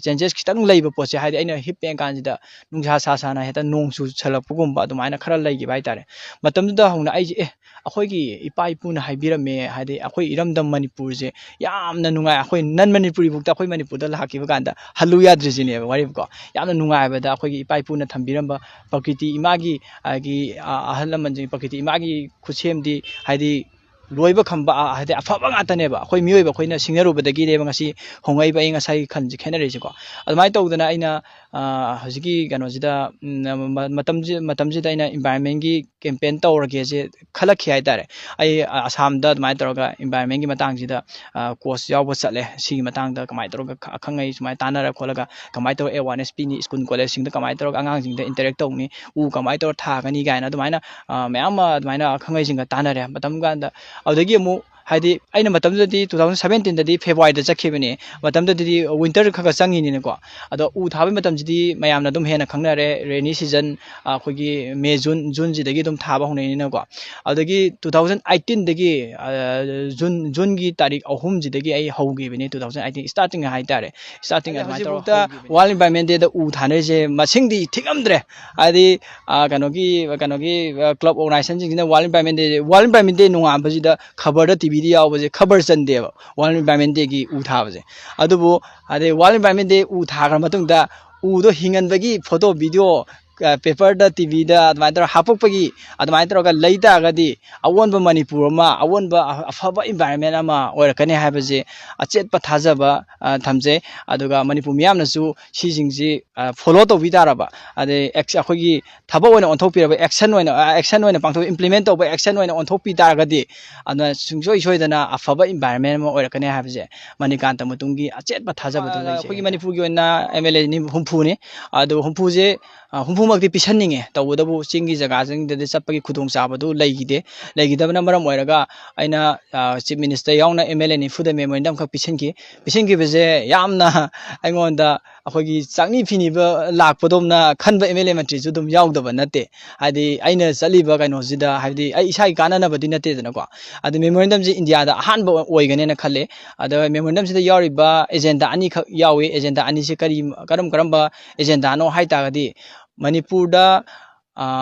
ꯆꯦꯟꯖꯦꯁ ꯈꯤꯇꯪ ꯂꯩꯕ ꯄꯣꯠꯁꯦ, ꯍꯥꯏꯗꯤ ꯑꯩꯅ ꯍꯤꯞꯄꯦ ꯀꯥꯟꯁꯤꯗ ꯅꯨꯡꯁꯥ ꯁꯥ ꯁꯥꯅ ꯍꯦꯛꯇ ꯅꯣꯡ ꯆꯨꯁꯜꯂꯛꯄꯒꯨꯝꯕ ꯑꯗꯨꯃꯥꯏꯅ ꯈꯔ ꯂꯩꯈꯤꯕ ꯍꯥꯏꯇꯥꯔꯦ꯫ ꯃꯇꯝꯗꯨꯗ ꯍꯧꯅ ꯑꯩꯁꯦ, ꯑꯦ, ꯑꯩꯈꯣꯏꯒꯤ ꯏꯄꯥ ꯏꯄꯨꯅ ꯍꯥꯏꯕꯤꯔꯝꯃꯦ, ꯍꯥꯏꯗꯤ ꯑꯩꯈꯣꯏ ꯏꯔꯝꯗꯝ ꯃꯅꯤꯄꯨꯔꯁꯦ ꯌꯥꯝꯅ ꯅꯨꯡꯉꯥꯏ, ꯑꯩꯈꯣꯏ ꯅꯟ ꯃꯅꯤꯄꯨꯔꯤꯐꯥꯎꯗ ꯑꯩꯈꯣꯏ ꯃꯅꯤꯄꯨꯔꯗ ꯂꯥꯛꯈꯤꯕ ꯀꯥꯟꯗ ꯍꯜꯂꯨ ꯌꯥꯗ꯭ꯔꯤꯁꯤꯅꯦꯕ ꯋꯥꯔꯤꯕꯀꯣ꯫ ꯌꯥꯝꯅ ꯅꯨꯡꯉꯥꯏꯕꯗ ꯑꯩꯈꯣꯏꯒꯤ ꯏꯄꯥ ꯏꯄꯨꯅ ꯊꯝꯕꯤꯔꯝꯕ ꯄ꯭ꯔꯀ꯭ꯔꯤꯇꯤ ꯏꯃꯥꯒꯤ, ꯍꯥꯏꯗꯤ, ꯑ-, ꯑꯍꯜ ꯂꯃꯟꯁꯤꯡ, ꯄ꯭ꯔꯀ꯭ꯔꯤꯇꯤ ꯏꯃꯥꯒꯤ ꯈꯨꯠꯁꯦꯝꯗꯤ, ꯍꯥꯏꯗꯤ, ꯂꯣꯏꯕ ꯈꯝꯕ, ꯑ, ꯍꯥꯏꯗꯤ, ꯑꯐꯕ ꯉꯥꯛꯇꯅꯦꯕ꯫ ꯑꯩꯈꯣꯏ ꯃꯤꯑꯣꯏꯕ ꯑꯩꯈꯣꯏꯅ ꯁꯤꯡꯅꯔꯨꯕꯗꯒꯤꯅꯦꯕ ꯉꯁꯤ ꯍꯣꯡꯉꯛꯏꯕ ꯑꯏꯪ ꯑꯁꯥꯒꯤ ꯈꯜꯁꯦ ꯈꯦꯠꯅꯔꯤꯁꯦꯀꯣ꯫ ꯑꯗꯨꯃꯥꯏꯅ ꯇꯧꯗꯅ ꯑꯩꯅ, ꯑ, ꯍꯧꯖꯤꯛꯀꯤ ꯀꯩꯅꯣꯁꯤꯗ, ꯎꯝ, ꯃ-, ꯃꯇꯝꯁꯤ-, ꯃꯇꯝꯁꯤꯗ ꯑꯩꯅ ꯏꯟꯚꯥꯏꯔꯣꯟꯃꯦꯟꯒꯤ ꯀꯦꯝꯄꯦꯟ ꯇꯧꯔꯒꯦꯁꯦ ꯈꯜꯂꯛꯈꯤ ꯍꯥꯏꯇꯥꯔꯦ꯫ ꯑꯩ, ꯑ, ꯑꯁꯥꯝꯗ ꯑꯗꯨꯃꯥꯏꯅ ꯇꯧꯔꯒ ꯏꯟꯚꯥꯏꯔꯣꯟꯃꯦꯟꯒꯤ ꯃꯇꯥꯡꯁꯤꯗ, ꯑ, ꯀꯣꯔꯁ ꯌꯥꯎꯕ ꯆꯠꯂꯦ꯫ ꯁꯤꯒꯤ ꯃꯇꯥꯡꯗ ꯀꯃꯥꯏꯅ ꯇꯧꯔꯒ ꯈ-, ꯑꯈꯪ ꯑꯍꯩ ꯁꯨꯃꯥꯏꯅ ꯇꯥꯟꯅꯔ ꯈꯣꯠꯂꯒ ꯀꯃꯥꯏꯅ ꯇꯧꯔꯒ ꯑꯦꯋꯥꯔꯅꯦꯁ ꯄꯤꯅꯤ, ꯁ꯭ꯀꯨꯜ ꯀꯣꯂꯦꯖꯁꯤꯡꯗ ꯀꯃꯥꯏꯅ ꯇꯧꯔꯒ ꯑꯉꯥꯡꯁꯤꯡꯗ ꯏꯟꯇꯔꯦꯛ ꯇꯧꯅꯤ, ꯎ ꯀꯃꯥꯏꯅ ꯇꯧꯔ ꯊꯥꯒꯅꯤ ꯀꯥꯏꯅ ꯑꯗꯨꯃꯥꯏꯅ, ꯑ, ꯃꯌꯥꯝ ꯑꯃ ꯑꯗꯨꯃꯥꯏꯅ ꯑꯈꯪ ꯑꯍꯩꯁꯤꯡꯒ ꯇꯥꯟꯅꯔꯦ꯫ ꯃꯇꯝ ꯀꯥꯟꯗ ꯑꯗꯨꯗꯒꯤ ꯑꯃꯨꯛ, ꯍꯥꯏꯗꯤ, ꯑꯩꯅ ꯃꯇꯝꯗꯨꯗꯗꯤ two thousand seventeenꯗꯗꯤ ꯐꯦꯕ꯭ꯋꯥꯔꯤꯗ ꯆꯠꯈꯤꯕꯅꯦ꯫ ꯃꯇꯝꯗꯨꯗꯗꯤ ꯋꯤꯟꯇꯔ ꯈꯔ ꯈꯔ ꯆꯪꯉꯤꯅꯤꯅꯀꯣ꯫ ꯑꯗꯣ ꯎ ꯊꯥꯕꯒꯤ ꯃꯇꯝꯁꯤꯗꯤ ꯃꯌꯥꯝꯅ ꯑꯗꯨꯝ ꯍꯦꯟꯅ ꯈꯪꯅꯔꯦ, ꯔꯦꯅꯤ ꯁꯤꯖꯟ, ꯑꯩꯈꯣꯏꯒꯤ ꯃꯦ, ꯖꯨꯟ, ꯖꯨꯟꯁꯤꯗꯒꯤ ꯑꯗꯨꯝ ꯊꯥꯕ ꯍꯧꯅꯩꯅꯤꯅꯀꯣ꯫ ꯑꯗꯨꯗꯒꯤ two thousand eighteenꯗꯒꯤ, ꯑ, ꯖꯨꯟ, ꯖꯨꯟꯒꯤ ꯇꯥꯔꯤꯛ ꯑꯍꯨꯝꯁꯤꯗꯒꯤ ꯑꯩ ꯍꯧꯈꯤꯕꯅꯤ, two thousand eighteen starting ꯍꯥꯏꯇꯥꯔꯦ꯫ Starting ꯑꯗꯨꯃꯥꯏꯅ ꯇꯧꯔꯒ ꯍꯧꯈꯤꯕꯅꯤ꯫ World Environment Dayꯗ ꯎ ꯊꯥꯅꯔꯤꯁꯦ ꯃꯁꯤꯡꯗꯤ ꯊꯤꯉꯝꯗ꯭ꯔꯦ꯫ ꯍꯥꯏꯗꯤ, ꯑ, ꯀꯩꯅꯣꯒꯤ, ꯀꯩꯅꯣꯒꯤ, ꯑ, club organizationꯁꯤꯡꯁꯤꯅ World Environment Day, World Environment Day ꯅꯣꯡꯉꯥꯟꯕꯁꯤꯗ ꯈꯕꯔꯗ, TVꯗ ꯌꯥꯎꯕꯁꯦ ꯈꯕꯔ ꯆꯟꯗꯦꯕ, World Environment Dayꯒꯤ ꯎ ꯊꯥꯕꯁꯦ꯫ ꯑꯗꯨꯕꯨ, ꯑꯗꯩ World Environment Day ꯎ ꯊꯥꯈ꯭ꯔ ꯃꯇꯨꯡꯗ ꯎꯗꯣ ꯍꯤꯡꯍꯟꯕꯒꯤ photo, video ꯄꯦꯄꯔꯗ, ꯇꯤ ꯚꯤꯗ ꯑꯗꯨꯃꯥꯏꯅ ꯇꯧꯔꯒ ꯍꯥꯞꯄꯛꯄꯒꯤ, ꯑꯗꯨꯃꯥꯏꯅ ꯇꯧꯔꯒ ꯂꯩ ꯇꯥꯔꯒꯗꯤ, ꯑꯑꯣꯟꯕ ꯃꯅꯤꯄꯨꯔ ꯑꯃ, ꯑꯑꯣꯟꯕ ꯑꯐꯕ environment ꯑꯃ ꯑꯣꯏꯔꯛꯀꯅꯤ ꯍꯥꯏꯕꯁꯦ ꯑꯆꯦꯠꯄ ꯊꯥꯖꯕ ꯊꯝꯖꯩ꯫ ꯑꯗꯨꯒ ꯃꯅꯤꯄꯨꯔ ꯃꯤꯌꯥꯝꯅꯁꯨ ꯁꯤꯁꯤꯡꯁꯤ ꯐꯣꯂꯣ ꯇꯧꯕꯤ ꯇꯥꯔꯕ, ꯑꯗꯩ ꯑꯩꯈꯣꯏꯒꯤ ꯊꯕꯛ ꯑꯣꯏꯅ ꯑꯣꯟꯊꯣꯛꯄꯤꯔꯕ, ꯑꯦꯛꯁꯟ ꯑꯣꯏꯅ, ꯑꯦꯛꯁꯟ ꯑꯣꯏꯅ ꯄꯥꯡꯊꯣꯛ implement ꯇꯧꯕ ꯑꯦꯛꯁꯟ ꯑꯣꯏꯅ ꯑꯣꯟꯊꯣꯛꯄꯤ ꯇꯥꯔꯒꯗꯤ, ꯑꯗꯨꯅ ꯁꯨꯡꯁꯣꯏ ꯁꯣꯏꯗꯅ ꯑꯐꯕ environment ꯑꯃ ꯑꯣꯏꯔꯛꯀꯅꯤ ꯍꯥꯏꯕꯁꯦ ꯃꯅꯤꯀꯥꯟꯇ ꯃꯇꯨꯡꯒꯤ ꯑꯆꯦꯠꯄ ꯊꯥꯖꯕꯗꯨ ꯂꯩꯖꯩ꯫ ꯑꯩꯈꯣꯏꯒꯤ ꯃꯅꯤꯄꯨꯔꯒꯤ ꯑꯣꯏꯅ ꯑꯦꯝ ꯑꯦꯜ ꯑꯦꯅꯤ ꯍꯨꯝꯐꯨꯅꯤ꯫ ꯑꯗꯨ ꯍꯨꯝꯐꯨꯁꯦ, ꯍꯨꯝꯐꯨꯃꯛꯇꯤ ꯄꯤꯁꯟꯅꯤꯡꯉꯦ꯫ ꯇꯧꯕꯇꯕꯨ ꯆꯤꯡꯒꯤ ꯖꯒꯥꯁꯤꯡꯗꯗꯤ ꯆꯠꯄꯒꯤ ꯈꯨꯗꯣꯡꯆꯥꯕꯗꯨ ꯂꯩꯈꯤꯗꯦ꯫ ꯂꯩꯈꯤꯗꯕꯅ ꯃꯔꯝ ꯑꯣꯏꯔꯒ ꯑꯩꯅ ꯆꯤꯐ ꯃꯤꯅꯤꯁꯇꯔ ꯌꯥꯎꯅ ꯑꯦꯝ ꯑꯦꯜ ꯑꯦ ꯅꯤꯐꯨꯗ ꯃꯦꯃꯣꯔꯦꯟꯗꯝ ꯈꯛ ꯄꯤꯁꯤꯟꯈꯤ꯫ ꯄꯤꯁꯤꯟꯈꯤꯕꯁꯦ ꯌꯥꯝꯅ ꯑꯩꯉꯣꯟꯗ ꯑꯩꯈꯣꯏꯒꯤ ꯆꯥꯛꯅꯤ ꯐꯤꯅꯤꯕ ꯂꯥꯛꯄꯗꯧꯅ ꯈꯟꯕ ꯑꯦꯝ ꯑꯦꯜ ꯑꯦ ꯃꯟꯇ꯭ꯔꯤꯁꯨ ꯑꯗꯨꯝ ꯌꯥꯎꯗꯕ ꯅꯠꯇꯦ꯫ ꯍꯥꯏꯗꯤ ꯑꯩꯅ ꯆꯠꯂꯤꯕ ꯀꯩꯅꯣꯁꯤꯗ, ꯍꯥꯏꯕꯗꯤ ꯑꯩ ꯏꯁꯥꯒꯤ ꯀꯥꯟꯅꯅꯕꯗꯤ ꯅꯠꯇꯦꯗꯅꯀꯣ꯫ ꯑꯗꯨ ꯃꯦꯃꯣꯔꯦꯟꯗꯝꯁꯤ ꯏꯟꯗꯤꯌꯥꯗ ꯑꯍꯥꯟꯕ ꯑꯣꯏꯒꯅꯦꯅ ꯈꯜꯂꯦ꯫ ꯑꯗ ꯃꯦꯃꯣꯔꯦꯟꯗꯝꯁꯤꯗ ꯌꯥꯎꯔꯤꯕ ꯑꯦꯖꯦꯟꯗꯥ ꯑꯅꯤꯈꯛ ꯌꯥꯎꯏ꯫ ꯑꯦꯖꯦꯟꯗꯥ ꯑꯅꯤꯁꯤ ꯀꯔꯤ, ꯀꯔꯝ ꯀꯔꯝꯕ ꯑꯦꯖꯦꯟꯗꯥꯅꯣ ꯍꯥꯏ ꯇꯥꯔꯒꯗꯤ, ꯃꯅꯤꯄꯨꯔꯗ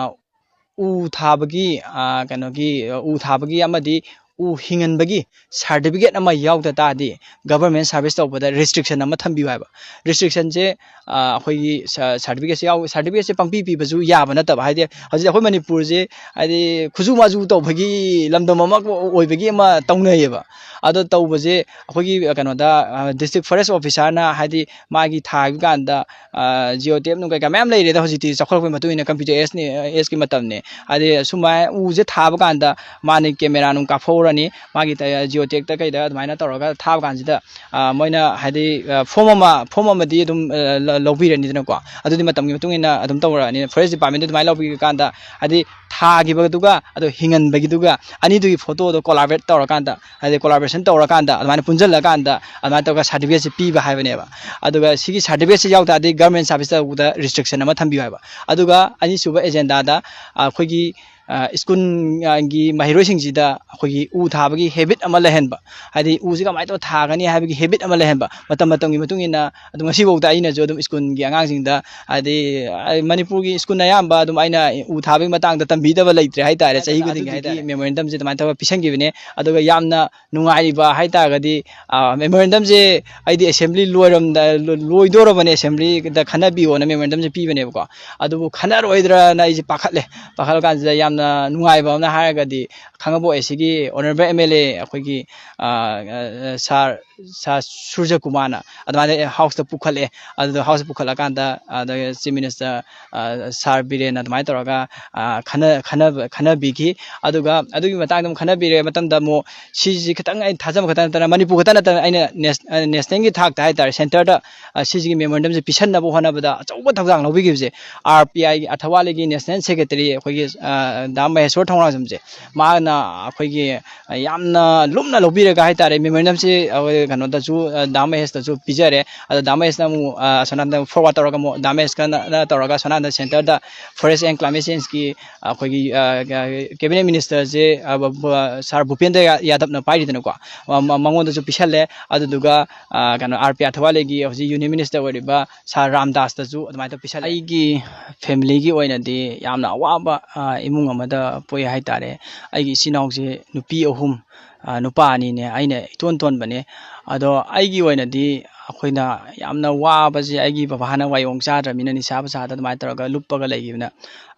ꯎ ꯊꯥꯕꯒꯤ, ꯀꯩꯅꯣꯒꯤ, ꯎ ꯊꯥꯕꯒꯤ ꯑꯃꯗꯤ ꯎ ꯍꯤꯡꯍꯟꯕꯒꯤ ꯁꯥꯔꯇꯤꯐꯤꯀꯦꯠ ꯑꯃ ꯌꯥꯎꯗ ꯇꯥꯔꯗꯤ ꯒꯚꯔꯟꯃꯦꯟ ꯁꯥꯔꯚꯤꯁ ꯇꯧꯕꯗ ꯔꯦꯁꯇ꯭ꯔꯤꯛꯁꯟ ꯑꯃ ꯊꯝꯕꯤꯌꯨ ꯍꯥꯏꯕ꯫ ꯔꯦꯁꯇ꯭ꯔꯤꯛꯁꯟꯁꯦ ꯑꯩꯈꯣꯏꯒꯤ ꯁꯥꯔꯇꯤꯐꯤꯀꯦꯠꯁꯦ ꯌꯥꯎ ꯁꯥꯔꯇꯤꯐꯤꯀꯦꯠꯁꯦ ꯄꯪꯄꯤ ꯄꯤꯕꯁꯨ ꯌꯥꯕ ꯅꯠꯇꯕ꯫ ꯍꯥꯏꯗꯤ ꯍꯧꯖꯤꯛ ꯑꯩꯈꯣꯏ ꯃꯅꯤꯄꯨꯔꯁꯦ, ꯍꯥꯏꯗꯤ, ꯈꯨꯖꯨ ꯃꯥꯖꯨ ꯇꯧꯕꯒꯤ ꯂꯝꯗꯝ ꯑꯃ ꯑꯣꯏꯕꯒꯤ ꯑꯃ ꯇꯧꯅꯩꯌꯦꯕ꯫ ꯑꯗꯣ ꯇꯧꯕꯁꯦ ꯑꯩꯈꯣꯏꯒꯤ ꯀꯩꯅꯣꯗ, ꯗꯤꯁꯇ꯭ꯔꯤꯛ ꯐꯣꯔꯦꯁ ꯑꯣꯐꯤꯁꯥꯔꯅ, ꯍꯥꯏꯗꯤ, ꯃꯥꯒꯤ ꯊꯥꯈꯤꯕ ꯀꯥꯟꯗ ꯖꯤꯑꯣ ꯇꯦꯞ ꯅꯨꯡ ꯀꯩꯀꯥ ꯃꯌꯥꯝ ꯂꯩꯔꯦꯗ ꯍꯧꯖꯤꯛꯇꯤ, ꯆꯥꯎꯈꯠꯂꯛꯄꯒꯤ ꯃꯇꯨꯡ ꯏꯟꯅ ꯀꯝꯄ꯭ꯌꯨꯇꯔ ꯑꯦꯖꯅꯤ, ꯑꯦꯖꯀꯤ ꯃꯇꯝꯅꯤ꯫ ꯍꯥꯏꯗꯤ ꯁꯨꯃꯥꯏꯅ ꯎꯁꯦ ꯊꯥꯕ ꯀꯥꯟꯗ ꯃꯥꯅ ꯀꯦꯃꯦꯔꯥ ꯅꯨꯡ ꯀꯥꯞꯍꯧꯔꯅꯤ, ꯃꯥꯒꯤ ꯖꯤꯑꯣ ꯇꯦꯛꯇ ꯀꯩꯗ ꯑꯗꯨꯃꯥꯏꯅ ꯇꯧꯔꯒ ꯊꯥꯕ ꯀꯥꯟꯁꯤꯗ, ꯃꯣꯏꯅ, ꯍꯥꯏꯗꯤ, ꯐꯣꯝ ꯑꯃ, ꯐꯣꯝ ꯑꯃꯗꯤ ꯑꯗꯨꯝ ꯂꯧꯕꯤꯔꯅꯤꯗꯅꯀꯣ꯫ ꯑꯗꯨꯗꯤ ꯃꯇꯝꯒꯤ ꯃꯇꯨꯡ ꯏꯟꯅ ꯑꯗꯨꯝ ꯇꯧꯔꯛꯑꯅꯤ꯫ ꯐꯣꯔꯦꯁ ꯗꯤꯄꯥꯔꯠꯃꯦꯟꯗ ꯑꯗꯨꯃꯥꯏꯅ ꯂꯧꯕꯤꯔꯀꯥꯟꯗ, ꯍꯥꯏꯗꯤ, ꯊꯥꯈꯤꯕꯗꯨꯒ ꯑꯗꯣ ꯍꯤꯡꯍꯟꯕꯒꯤꯗꯨꯒ ꯑꯅꯤꯗꯨꯒꯤ ꯐꯣꯇꯣꯗꯣ ꯀꯣꯂꯥꯕꯔꯦꯠ ꯇꯧꯔꯀꯥꯟꯗ, ꯍꯥꯏꯗꯤ, ꯀꯣꯂꯥꯕꯔꯦꯁꯟ ꯇꯧꯔꯀꯥꯟꯗ, ꯑꯗꯨꯃꯥꯏꯅ ꯄꯨꯟꯁꯤꯜꯂꯀꯥꯟꯗ ꯑꯗꯨꯃꯥꯏꯅ ꯇꯧꯔꯒ ꯁꯥꯔꯇꯤꯐꯤꯀꯦꯠꯁꯦ ꯄꯤꯕ ꯍꯥꯏꯕꯅꯦꯕ꯫ ꯑꯗꯨꯒ ꯁꯤꯒꯤ ꯁꯥꯔꯇꯤꯐꯤꯀꯦꯠꯁꯦ ꯌꯥꯎ ꯇꯥꯔꯗꯤ ꯒꯚꯔꯟꯃꯦꯟ ꯁꯥꯔꯚꯤꯁ ꯇꯧꯕꯗ ꯔꯦꯁꯇ꯭ꯔꯤꯛꯁꯟ ꯑꯃ ꯊꯝꯕꯤꯌꯨ ꯍꯥꯏꯕ꯫ ꯑꯗꯨꯒ ꯑꯅꯤꯁꯨꯕ ꯑꯦꯖꯦꯟꯗꯥꯗ ꯑꯩꯈꯣꯏꯒꯤ ꯁ꯭ꯀꯨꯜꯒꯤ ꯃꯍꯩꯔꯣꯏꯁꯤꯡꯁꯤꯗ ꯑꯩꯈꯣꯏꯒꯤ ꯎ ꯊꯥꯕꯒꯤ ꯍꯦꯕꯤꯠ ꯑꯃ ꯂꯩꯍꯟꯕ, ꯍꯥꯏꯗꯤ ꯎꯁꯤ ꯀꯃꯥꯏꯅ ꯇꯧꯔ ꯊꯥꯒꯅꯤ ꯍꯥꯏꯕꯒꯤ ꯍꯦꯕꯤꯠ ꯑꯃ ꯂꯩꯍꯟꯕ, ꯃꯇꯝ ꯃꯇꯝꯒꯤ ꯃꯇꯨꯡ ꯏꯟꯅ꯫ ꯑꯗꯨ ꯉꯁꯤꯐꯥꯎꯗ ꯑꯩꯅꯁꯨ ꯑꯗꯨꯝ ꯁ꯭ꯀꯨꯜꯒꯤ ꯑꯉꯥꯡꯁꯤꯡꯗ, ꯍꯥꯏꯗꯤ ꯃꯅꯤꯄꯨꯔꯒꯤ ꯁ꯭ꯀꯨꯜ ꯑꯌꯥꯝꯕ ꯑꯗꯨꯝ ꯑꯩꯅ ꯎ ꯊꯥꯕꯒꯤ ꯃꯇꯥꯡꯗ ꯇꯝꯕꯤꯗꯕ ꯂꯩꯇ꯭ꯔꯦ ꯍꯥꯏꯇꯥꯔꯦ꯫ ꯆꯍꯤ ꯈꯨꯗꯤꯡꯒꯤ ꯍꯥꯏꯇꯥꯔꯦ, ꯃꯦꯃꯣꯔꯦꯟꯗꯝꯁꯦ ꯑꯗꯨꯃꯥꯏꯅ ꯇꯧꯔꯒ ꯄꯤꯁꯟꯈꯤꯕꯅꯦ꯫ ꯑꯗꯨꯒ ꯌꯥꯝꯅ ꯅꯨꯡꯉꯥꯏꯔꯤꯕ ꯍꯥꯏꯇꯥꯔꯒꯗꯤ, ꯃꯦꯃꯣꯔꯦꯟꯗꯝꯁꯦ ꯑꯩꯗꯤ ꯑꯦꯁꯦꯝꯕ꯭ꯂꯤ ꯂꯣꯏꯔꯝꯗ ꯂꯣꯏꯗꯣꯔꯕꯅꯦ, ꯑꯦꯁꯦꯝꯕ꯭ꯂꯤꯗ ꯈꯟꯅꯕꯤꯌꯣꯅ ꯃꯦꯃꯣꯔꯦꯟꯗꯝꯁꯦ ꯄꯤꯕꯅꯦꯕꯀꯣ꯫ ꯑꯗꯨꯕꯨ ꯈꯟꯅꯔꯣꯏꯗ꯭ꯔꯅ ꯑꯩꯁꯦ ꯄꯥꯈꯠꯂꯦ꯫ ꯄꯥꯈꯠꯂ ꯀꯥꯟꯁꯤꯗ ꯌꯥꯝꯅ ꯅꯨꯡꯉꯥꯏꯕ ꯑꯃꯅ ꯍꯥꯏꯔꯒꯗꯤ, ꯈꯥꯡꯉꯕꯣꯛ ꯑꯦꯁꯤꯒꯤ ꯑꯣꯅꯔꯦꯕꯜ ꯑꯦꯝ ꯑꯦꯜ ꯑꯦ ꯑꯩꯈꯣꯏꯒꯤ ꯁꯥꯔ ꯁꯥꯔ ꯁꯨꯔꯖ ꯀꯨꯃꯥꯔꯅ ꯑꯗꯨꯃꯥꯏꯅ ꯍꯥꯎꯁꯇ ꯄꯨꯈꯠꯂꯛꯑꯦ꯫ ꯑꯗꯨꯗ ꯍꯥꯎꯁꯇ ꯄꯨꯈꯠꯂꯀꯥꯟꯗ ꯑꯗ ꯆꯤꯐ ꯃꯤꯅꯤꯁꯇꯔ ꯁꯥꯔ ꯕꯤꯔꯦꯟꯅ ꯑꯗꯨꯃꯥꯏꯅ ꯇꯧꯔꯒ ꯈꯟꯅ ꯈꯟꯅꯕ ꯈꯟꯅꯕꯤꯈꯤ꯫ ꯑꯗꯨꯒ ꯑꯗꯨꯒꯤ ꯃꯇꯥꯡꯗ ꯑꯃꯨꯛ ꯈꯟꯅꯕꯤꯔꯦ ꯃꯇꯝꯗ ꯑꯃꯨꯛ ꯁꯤꯁꯤ ꯈꯤꯇꯪ ꯑꯩꯅ ꯊꯥꯖꯕ ꯈꯛꯇ ꯅꯠꯇꯅ, ꯃꯅꯤꯄꯨꯔ ꯈꯛꯇ ꯅꯠꯇꯅ, ꯑꯩꯅ ꯅꯦꯁ-, ꯑ, ꯅꯦꯁꯅꯦꯜꯒꯤ ꯊꯥꯛꯇ ꯍꯥꯏꯇꯥꯔꯦ, ꯁꯦꯟꯇꯔꯗ, ꯑ, ꯁꯤꯁꯤꯒꯤ ꯃꯦꯃꯣꯔꯦꯟꯗꯝꯁꯦ ꯄꯤꯁꯟꯅꯕ ꯍꯣꯠꯅꯕꯗ ꯑꯆꯧꯕ ꯊꯧꯗꯥꯡ ꯂꯧꯕꯤꯈꯤꯕꯁꯦ ꯑꯥꯔ ꯄꯤ ꯑꯥꯏꯒꯤ ꯑꯊꯋꯥꯂꯤꯒꯤ ꯅꯦꯁꯅꯦꯜ ꯁꯦꯀ꯭ꯔꯦꯇꯔꯤ ꯑꯩꯈꯣꯏꯒꯤ, ꯑ, ꯗꯥ ꯃꯍꯦꯁꯣꯔ ꯊꯧꯅꯥꯖꯝꯁꯦ, ꯃꯥꯅ ꯑꯩꯈꯣꯏꯒꯤ, ꯑ, ꯌꯥꯝꯅ ꯂꯨꯝꯅ ꯂꯧꯕꯤꯔꯒ ꯍꯥꯏꯇꯥꯔꯦ, ꯃꯦꯃꯣꯔꯦꯟꯗꯝꯁꯤ ꯑꯩꯈꯣꯏ ꯀꯩꯅꯣꯗꯁꯨ, ꯑ, ꯗꯥ ꯃꯍꯦꯁꯇꯁꯨ ꯄꯤꯖꯔꯦ꯫ ꯑꯗꯣ ꯗꯥ ꯃꯍꯦꯁꯅ ꯑꯃꯨꯛ, ꯑ, ꯑꯁꯣꯝ ꯅꯥꯀꯟꯗ ꯐꯣꯔꯋꯥꯔꯗ ꯇꯧꯔꯒ ꯑꯃꯨꯛ ꯗꯥ ꯃꯍꯦꯁꯀꯅ ꯇꯧꯔꯒ ꯑꯁꯣꯝ ꯅꯥꯀꯟꯗ ꯁꯦꯟꯇꯔꯗ ꯐꯣꯔꯦꯁ ꯑꯦꯟ ꯀ꯭ꯂꯥꯏꯃꯦꯠ ꯆꯦꯟꯖꯀꯤ ꯑꯩꯈꯣꯏꯒꯤ, ꯑ, ꯑ, ꯀꯦꯕꯤꯅꯦꯠ ꯃꯤꯅꯤꯁꯇꯔꯁꯦ, ꯑ, ꯕ-, ꯕ-, ꯁꯥꯔ ꯚꯨꯄꯦꯟꯗ꯭ꯔ ꯌꯥ-, ꯌꯥꯗꯕꯅ ꯄꯥꯏꯔꯤꯗꯅꯀꯣ꯫ ꯃ-, ꯃ-, ꯃꯉꯣꯟꯗꯁꯨ ꯄꯤꯁꯜꯂꯦ꯫ ꯑꯗꯨꯗꯨꯒ, ꯑ, ꯀꯩꯅꯣ, ꯑꯥꯔ ꯄꯤ ꯑꯊꯋꯥꯂꯦꯒꯤ ꯍꯧꯖꯤꯛ ꯌꯨꯅꯤꯌꯟ ꯃꯤꯅꯤꯁꯇꯔ ꯑꯣꯏꯔꯤꯕ ꯁꯥꯔ ꯔꯥꯝꯗꯥꯁꯇꯁꯨ ꯑꯗꯨꯃꯥꯏꯅ ꯇꯧ ꯄꯤꯁꯜꯂꯦ꯫ ꯑꯩꯒꯤ ꯐꯦꯃꯤꯂꯤꯒꯤ ꯑꯣꯏꯅꯗꯤ ꯌꯥꯝꯅ ꯑꯋꯥꯕ, ꯑ, ꯏꯃꯨꯡ ꯑꯃꯗ ꯄꯣꯛꯏ ꯍꯥꯏꯇꯥꯔꯦ꯫ ꯑꯩꯒꯤ ꯏꯆꯤꯟ ꯏꯅꯥꯎꯁꯦ ꯅꯨꯄꯤ ꯑꯍꯨꯝ, ꯑ, ꯅꯨꯄꯥ ꯑꯅꯤꯅꯦ, ꯑꯩꯅ ꯏꯇꯣꯟ ꯇꯣꯟꯕꯅꯦ꯫ ꯑꯗꯣ ꯑꯩꯒꯤ ꯑꯣꯏꯅꯗꯤ ꯑꯩꯈꯣꯏꯅ ꯌꯥꯝꯅ ꯋꯥꯕꯁꯦ, ꯑꯩꯒꯤ ꯕꯕꯥꯅ ꯋꯥꯌꯣꯡ ꯆꯥꯗ꯭ꯔꯕꯅꯤꯅ ꯅꯤꯁꯥ ꯄꯁꯥꯗ ꯑꯗꯨꯃꯥꯏꯅ ꯇꯧꯔꯒ ꯂꯨꯞꯄꯒ ꯂꯩꯈꯤꯕꯅ,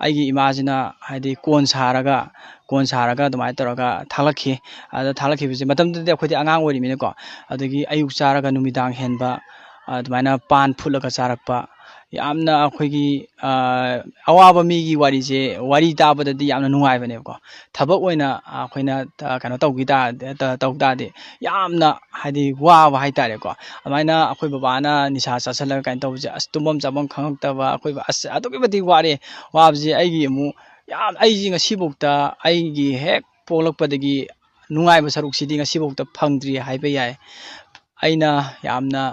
ꯑꯩꯒꯤ ꯏꯃꯥꯁꯤꯅ ꯍꯥꯏꯗꯤ ꯀꯣꯟ ꯁꯥꯔꯒ, ꯀꯣꯟ ꯁꯥꯔꯒ ꯑꯗꯨꯃꯥꯏꯅ ꯇꯧꯔꯒ ꯊꯥꯛꯂꯛꯈꯤ꯫ ꯑꯗ ꯊꯥꯛꯂꯛꯈꯤꯕꯁꯦ, ꯃꯇꯝꯗꯨꯗꯗꯤ ꯑꯩꯈꯣꯏꯗꯤ ꯑꯉꯥꯡ ꯑꯣꯏꯔꯤꯃꯤꯅꯀꯣ, ꯑꯗꯒꯤ ꯑꯌꯨꯛ ꯆꯥꯔꯒ ꯅꯨꯃꯤꯗꯥꯡ ꯍꯦꯟꯕ, ꯑꯗꯨꯃꯥꯏꯅ ꯄꯥꯟ ꯐꯨꯠꯂꯒ ꯆꯥꯔꯛꯄ, ꯌꯥꯝꯅ ꯑꯩꯈꯣꯏꯒꯤ, ꯑ, ꯑꯋꯥꯕ ꯃꯤꯒꯤ ꯋꯥꯔꯤꯁꯦ, ꯋꯥꯔꯤ ꯇꯥꯕꯗꯗꯤ ꯌꯥꯝꯅ ꯅꯨꯡꯉꯥꯏꯕꯅꯦꯕꯀꯣ꯫ ꯊꯕꯛ ꯑꯣꯏꯅ ꯑꯩꯈꯣꯏꯅ, ꯑ, ꯀꯩꯅꯣ ꯇꯧꯈꯤ ꯇꯥꯔꯗꯤ, ꯇ-, ꯇꯧ ꯇꯥꯔꯗꯤ ꯌꯥꯝꯅ ꯍꯥꯏꯗꯤ ꯋꯥꯕ ꯍꯥꯏꯇꯥꯔꯦꯀꯣ꯫ ꯑꯗꯨꯃꯥꯏꯅ ꯑꯩꯈꯣꯏ ꯕꯕꯥꯅ ꯅꯤꯁꯥ ꯆꯥꯁꯤꯜꯂꯒ ꯀꯩꯅꯣ ꯇꯧꯕꯁꯦ, ꯑꯁ, ꯇꯨꯝꯐꯝ ꯆꯥꯐꯝ ꯈꯪꯉꯛꯇꯕ, ꯑꯩꯈꯣꯏ ꯕ-, ꯑꯁ, ꯑꯗꯨꯛꯀꯤ ꯃꯇꯤꯛ ꯋꯥꯔꯦ꯫ ꯋꯥꯕꯁꯦ ꯑꯩꯒꯤ ꯑꯃꯨꯛ ꯌꯥꯝ, ꯑꯩꯁꯤ ꯉꯁꯤꯐꯥꯎꯗ ꯑꯩꯒꯤ ꯍꯦꯛ ꯄꯣꯛꯂꯛꯄꯗꯒꯤ ꯅꯨꯡꯉꯥꯏꯕ ꯁꯔꯨꯛꯁꯤꯗꯤ ꯉꯁꯤꯐꯥꯎꯗ ꯐꯪꯗ꯭ꯔꯤ ꯍꯥꯏꯕ ꯌꯥꯏ꯫ ꯑꯩꯅ ꯌꯥꯝꯅ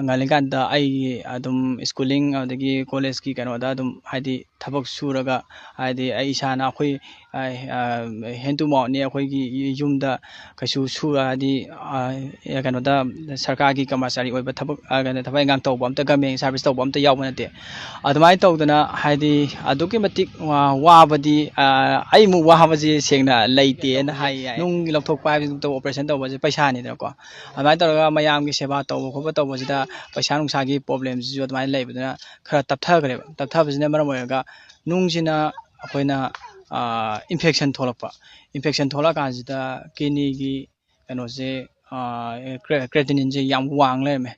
ꯉꯜꯂꯤꯀꯥꯟꯗ ꯑꯩꯒꯤ ꯑꯗꯨꯝ schooling ꯑꯗꯒꯤ collegeꯀꯤ ꯀꯩꯅꯣꯗ ꯑꯗꯨꯝ ꯍꯥꯏꯗꯤ ꯊꯕꯛ ꯁꯨꯔꯒ, ꯍꯥꯏꯗꯤ ꯑꯩ ꯏꯁꯥꯅ ꯑꯩꯈꯣꯏ, ꯑ, ꯑ, hand to mouthꯅꯤ, ꯑꯩꯈꯣꯏꯒꯤ ꯌꯨꯝꯗ ꯀꯩꯁꯨ ꯁꯨ-, ꯍꯥꯏꯗꯤ, ꯑ, ꯀꯩꯅꯣꯗ ꯁꯔꯀꯥꯔꯒꯤ ꯀꯔꯃꯆꯥꯔꯤ ꯑꯣꯏꯕ ꯊꯕꯛ, ꯑ, ꯀꯩꯅꯣ, ꯊꯕꯛ ꯏꯪꯈꯥꯡ ꯇꯧꯕ ꯑꯝꯇ, government service ꯇꯧꯕ ꯑꯝꯇ ꯌꯥꯎꯕ ꯅꯠꯇꯦ꯫ ꯑꯗꯨꯃꯥꯏꯅ ꯇꯧꯗꯅ ꯍꯥꯏꯗꯤ ꯑꯗꯨꯛꯀꯤ ꯃꯇꯤꯛ ꯋꯥ-, ꯋꯥꯕꯗꯤ, ꯑ, ꯑꯩꯃꯨꯛ ꯋꯥꯕꯁꯤ ꯁꯦꯡꯅ ꯂꯩꯇꯦꯅ ꯍꯥꯏ ꯌꯥꯏ꯫ ꯅꯨꯡ ꯂꯧꯊꯣꯛꯄ ꯍꯥꯏꯕꯁꯤ, operation ꯇꯧꯕꯁꯦ ꯄꯩꯁꯥꯅꯤꯗꯅꯀꯣ꯫ ꯑꯗꯨꯃꯥꯏꯅ ꯇꯧꯔꯒ ꯃꯌꯥꯝꯒꯤ ꯁꯦꯕꯥ ꯇꯧꯕ ꯈꯣꯠꯄ ꯇꯧꯕꯁꯤꯗ ꯄꯩꯁꯥ ꯅꯨꯡꯁꯥꯒꯤ problemꯁꯤꯁꯨ ꯑꯗꯨꯃꯥꯏꯅ ꯂꯩꯕꯗꯨꯅ ꯈꯔ ꯇꯞꯊꯈ꯭ꯔꯦꯕ꯫ ꯇꯞꯊꯕꯁꯤꯅ ꯃꯔꯝ ꯑꯣꯏꯔꯒ ꯅꯨꯡꯁꯤꯅ ꯑꯩꯈꯣꯏꯅ, ꯑ, infection ꯊꯣꯛꯂꯛꯄ꯫ Infection ꯊꯣꯛꯂꯛꯑꯀꯥꯟꯁꯤꯗ kidneyꯒꯤ ꯀꯩꯅꯣꯁꯦ, ꯑ, cre-, creatinineꯁꯦ ꯌꯥꯝ ꯋꯥꯡ ꯂꯩꯔꯝꯃꯦ꯫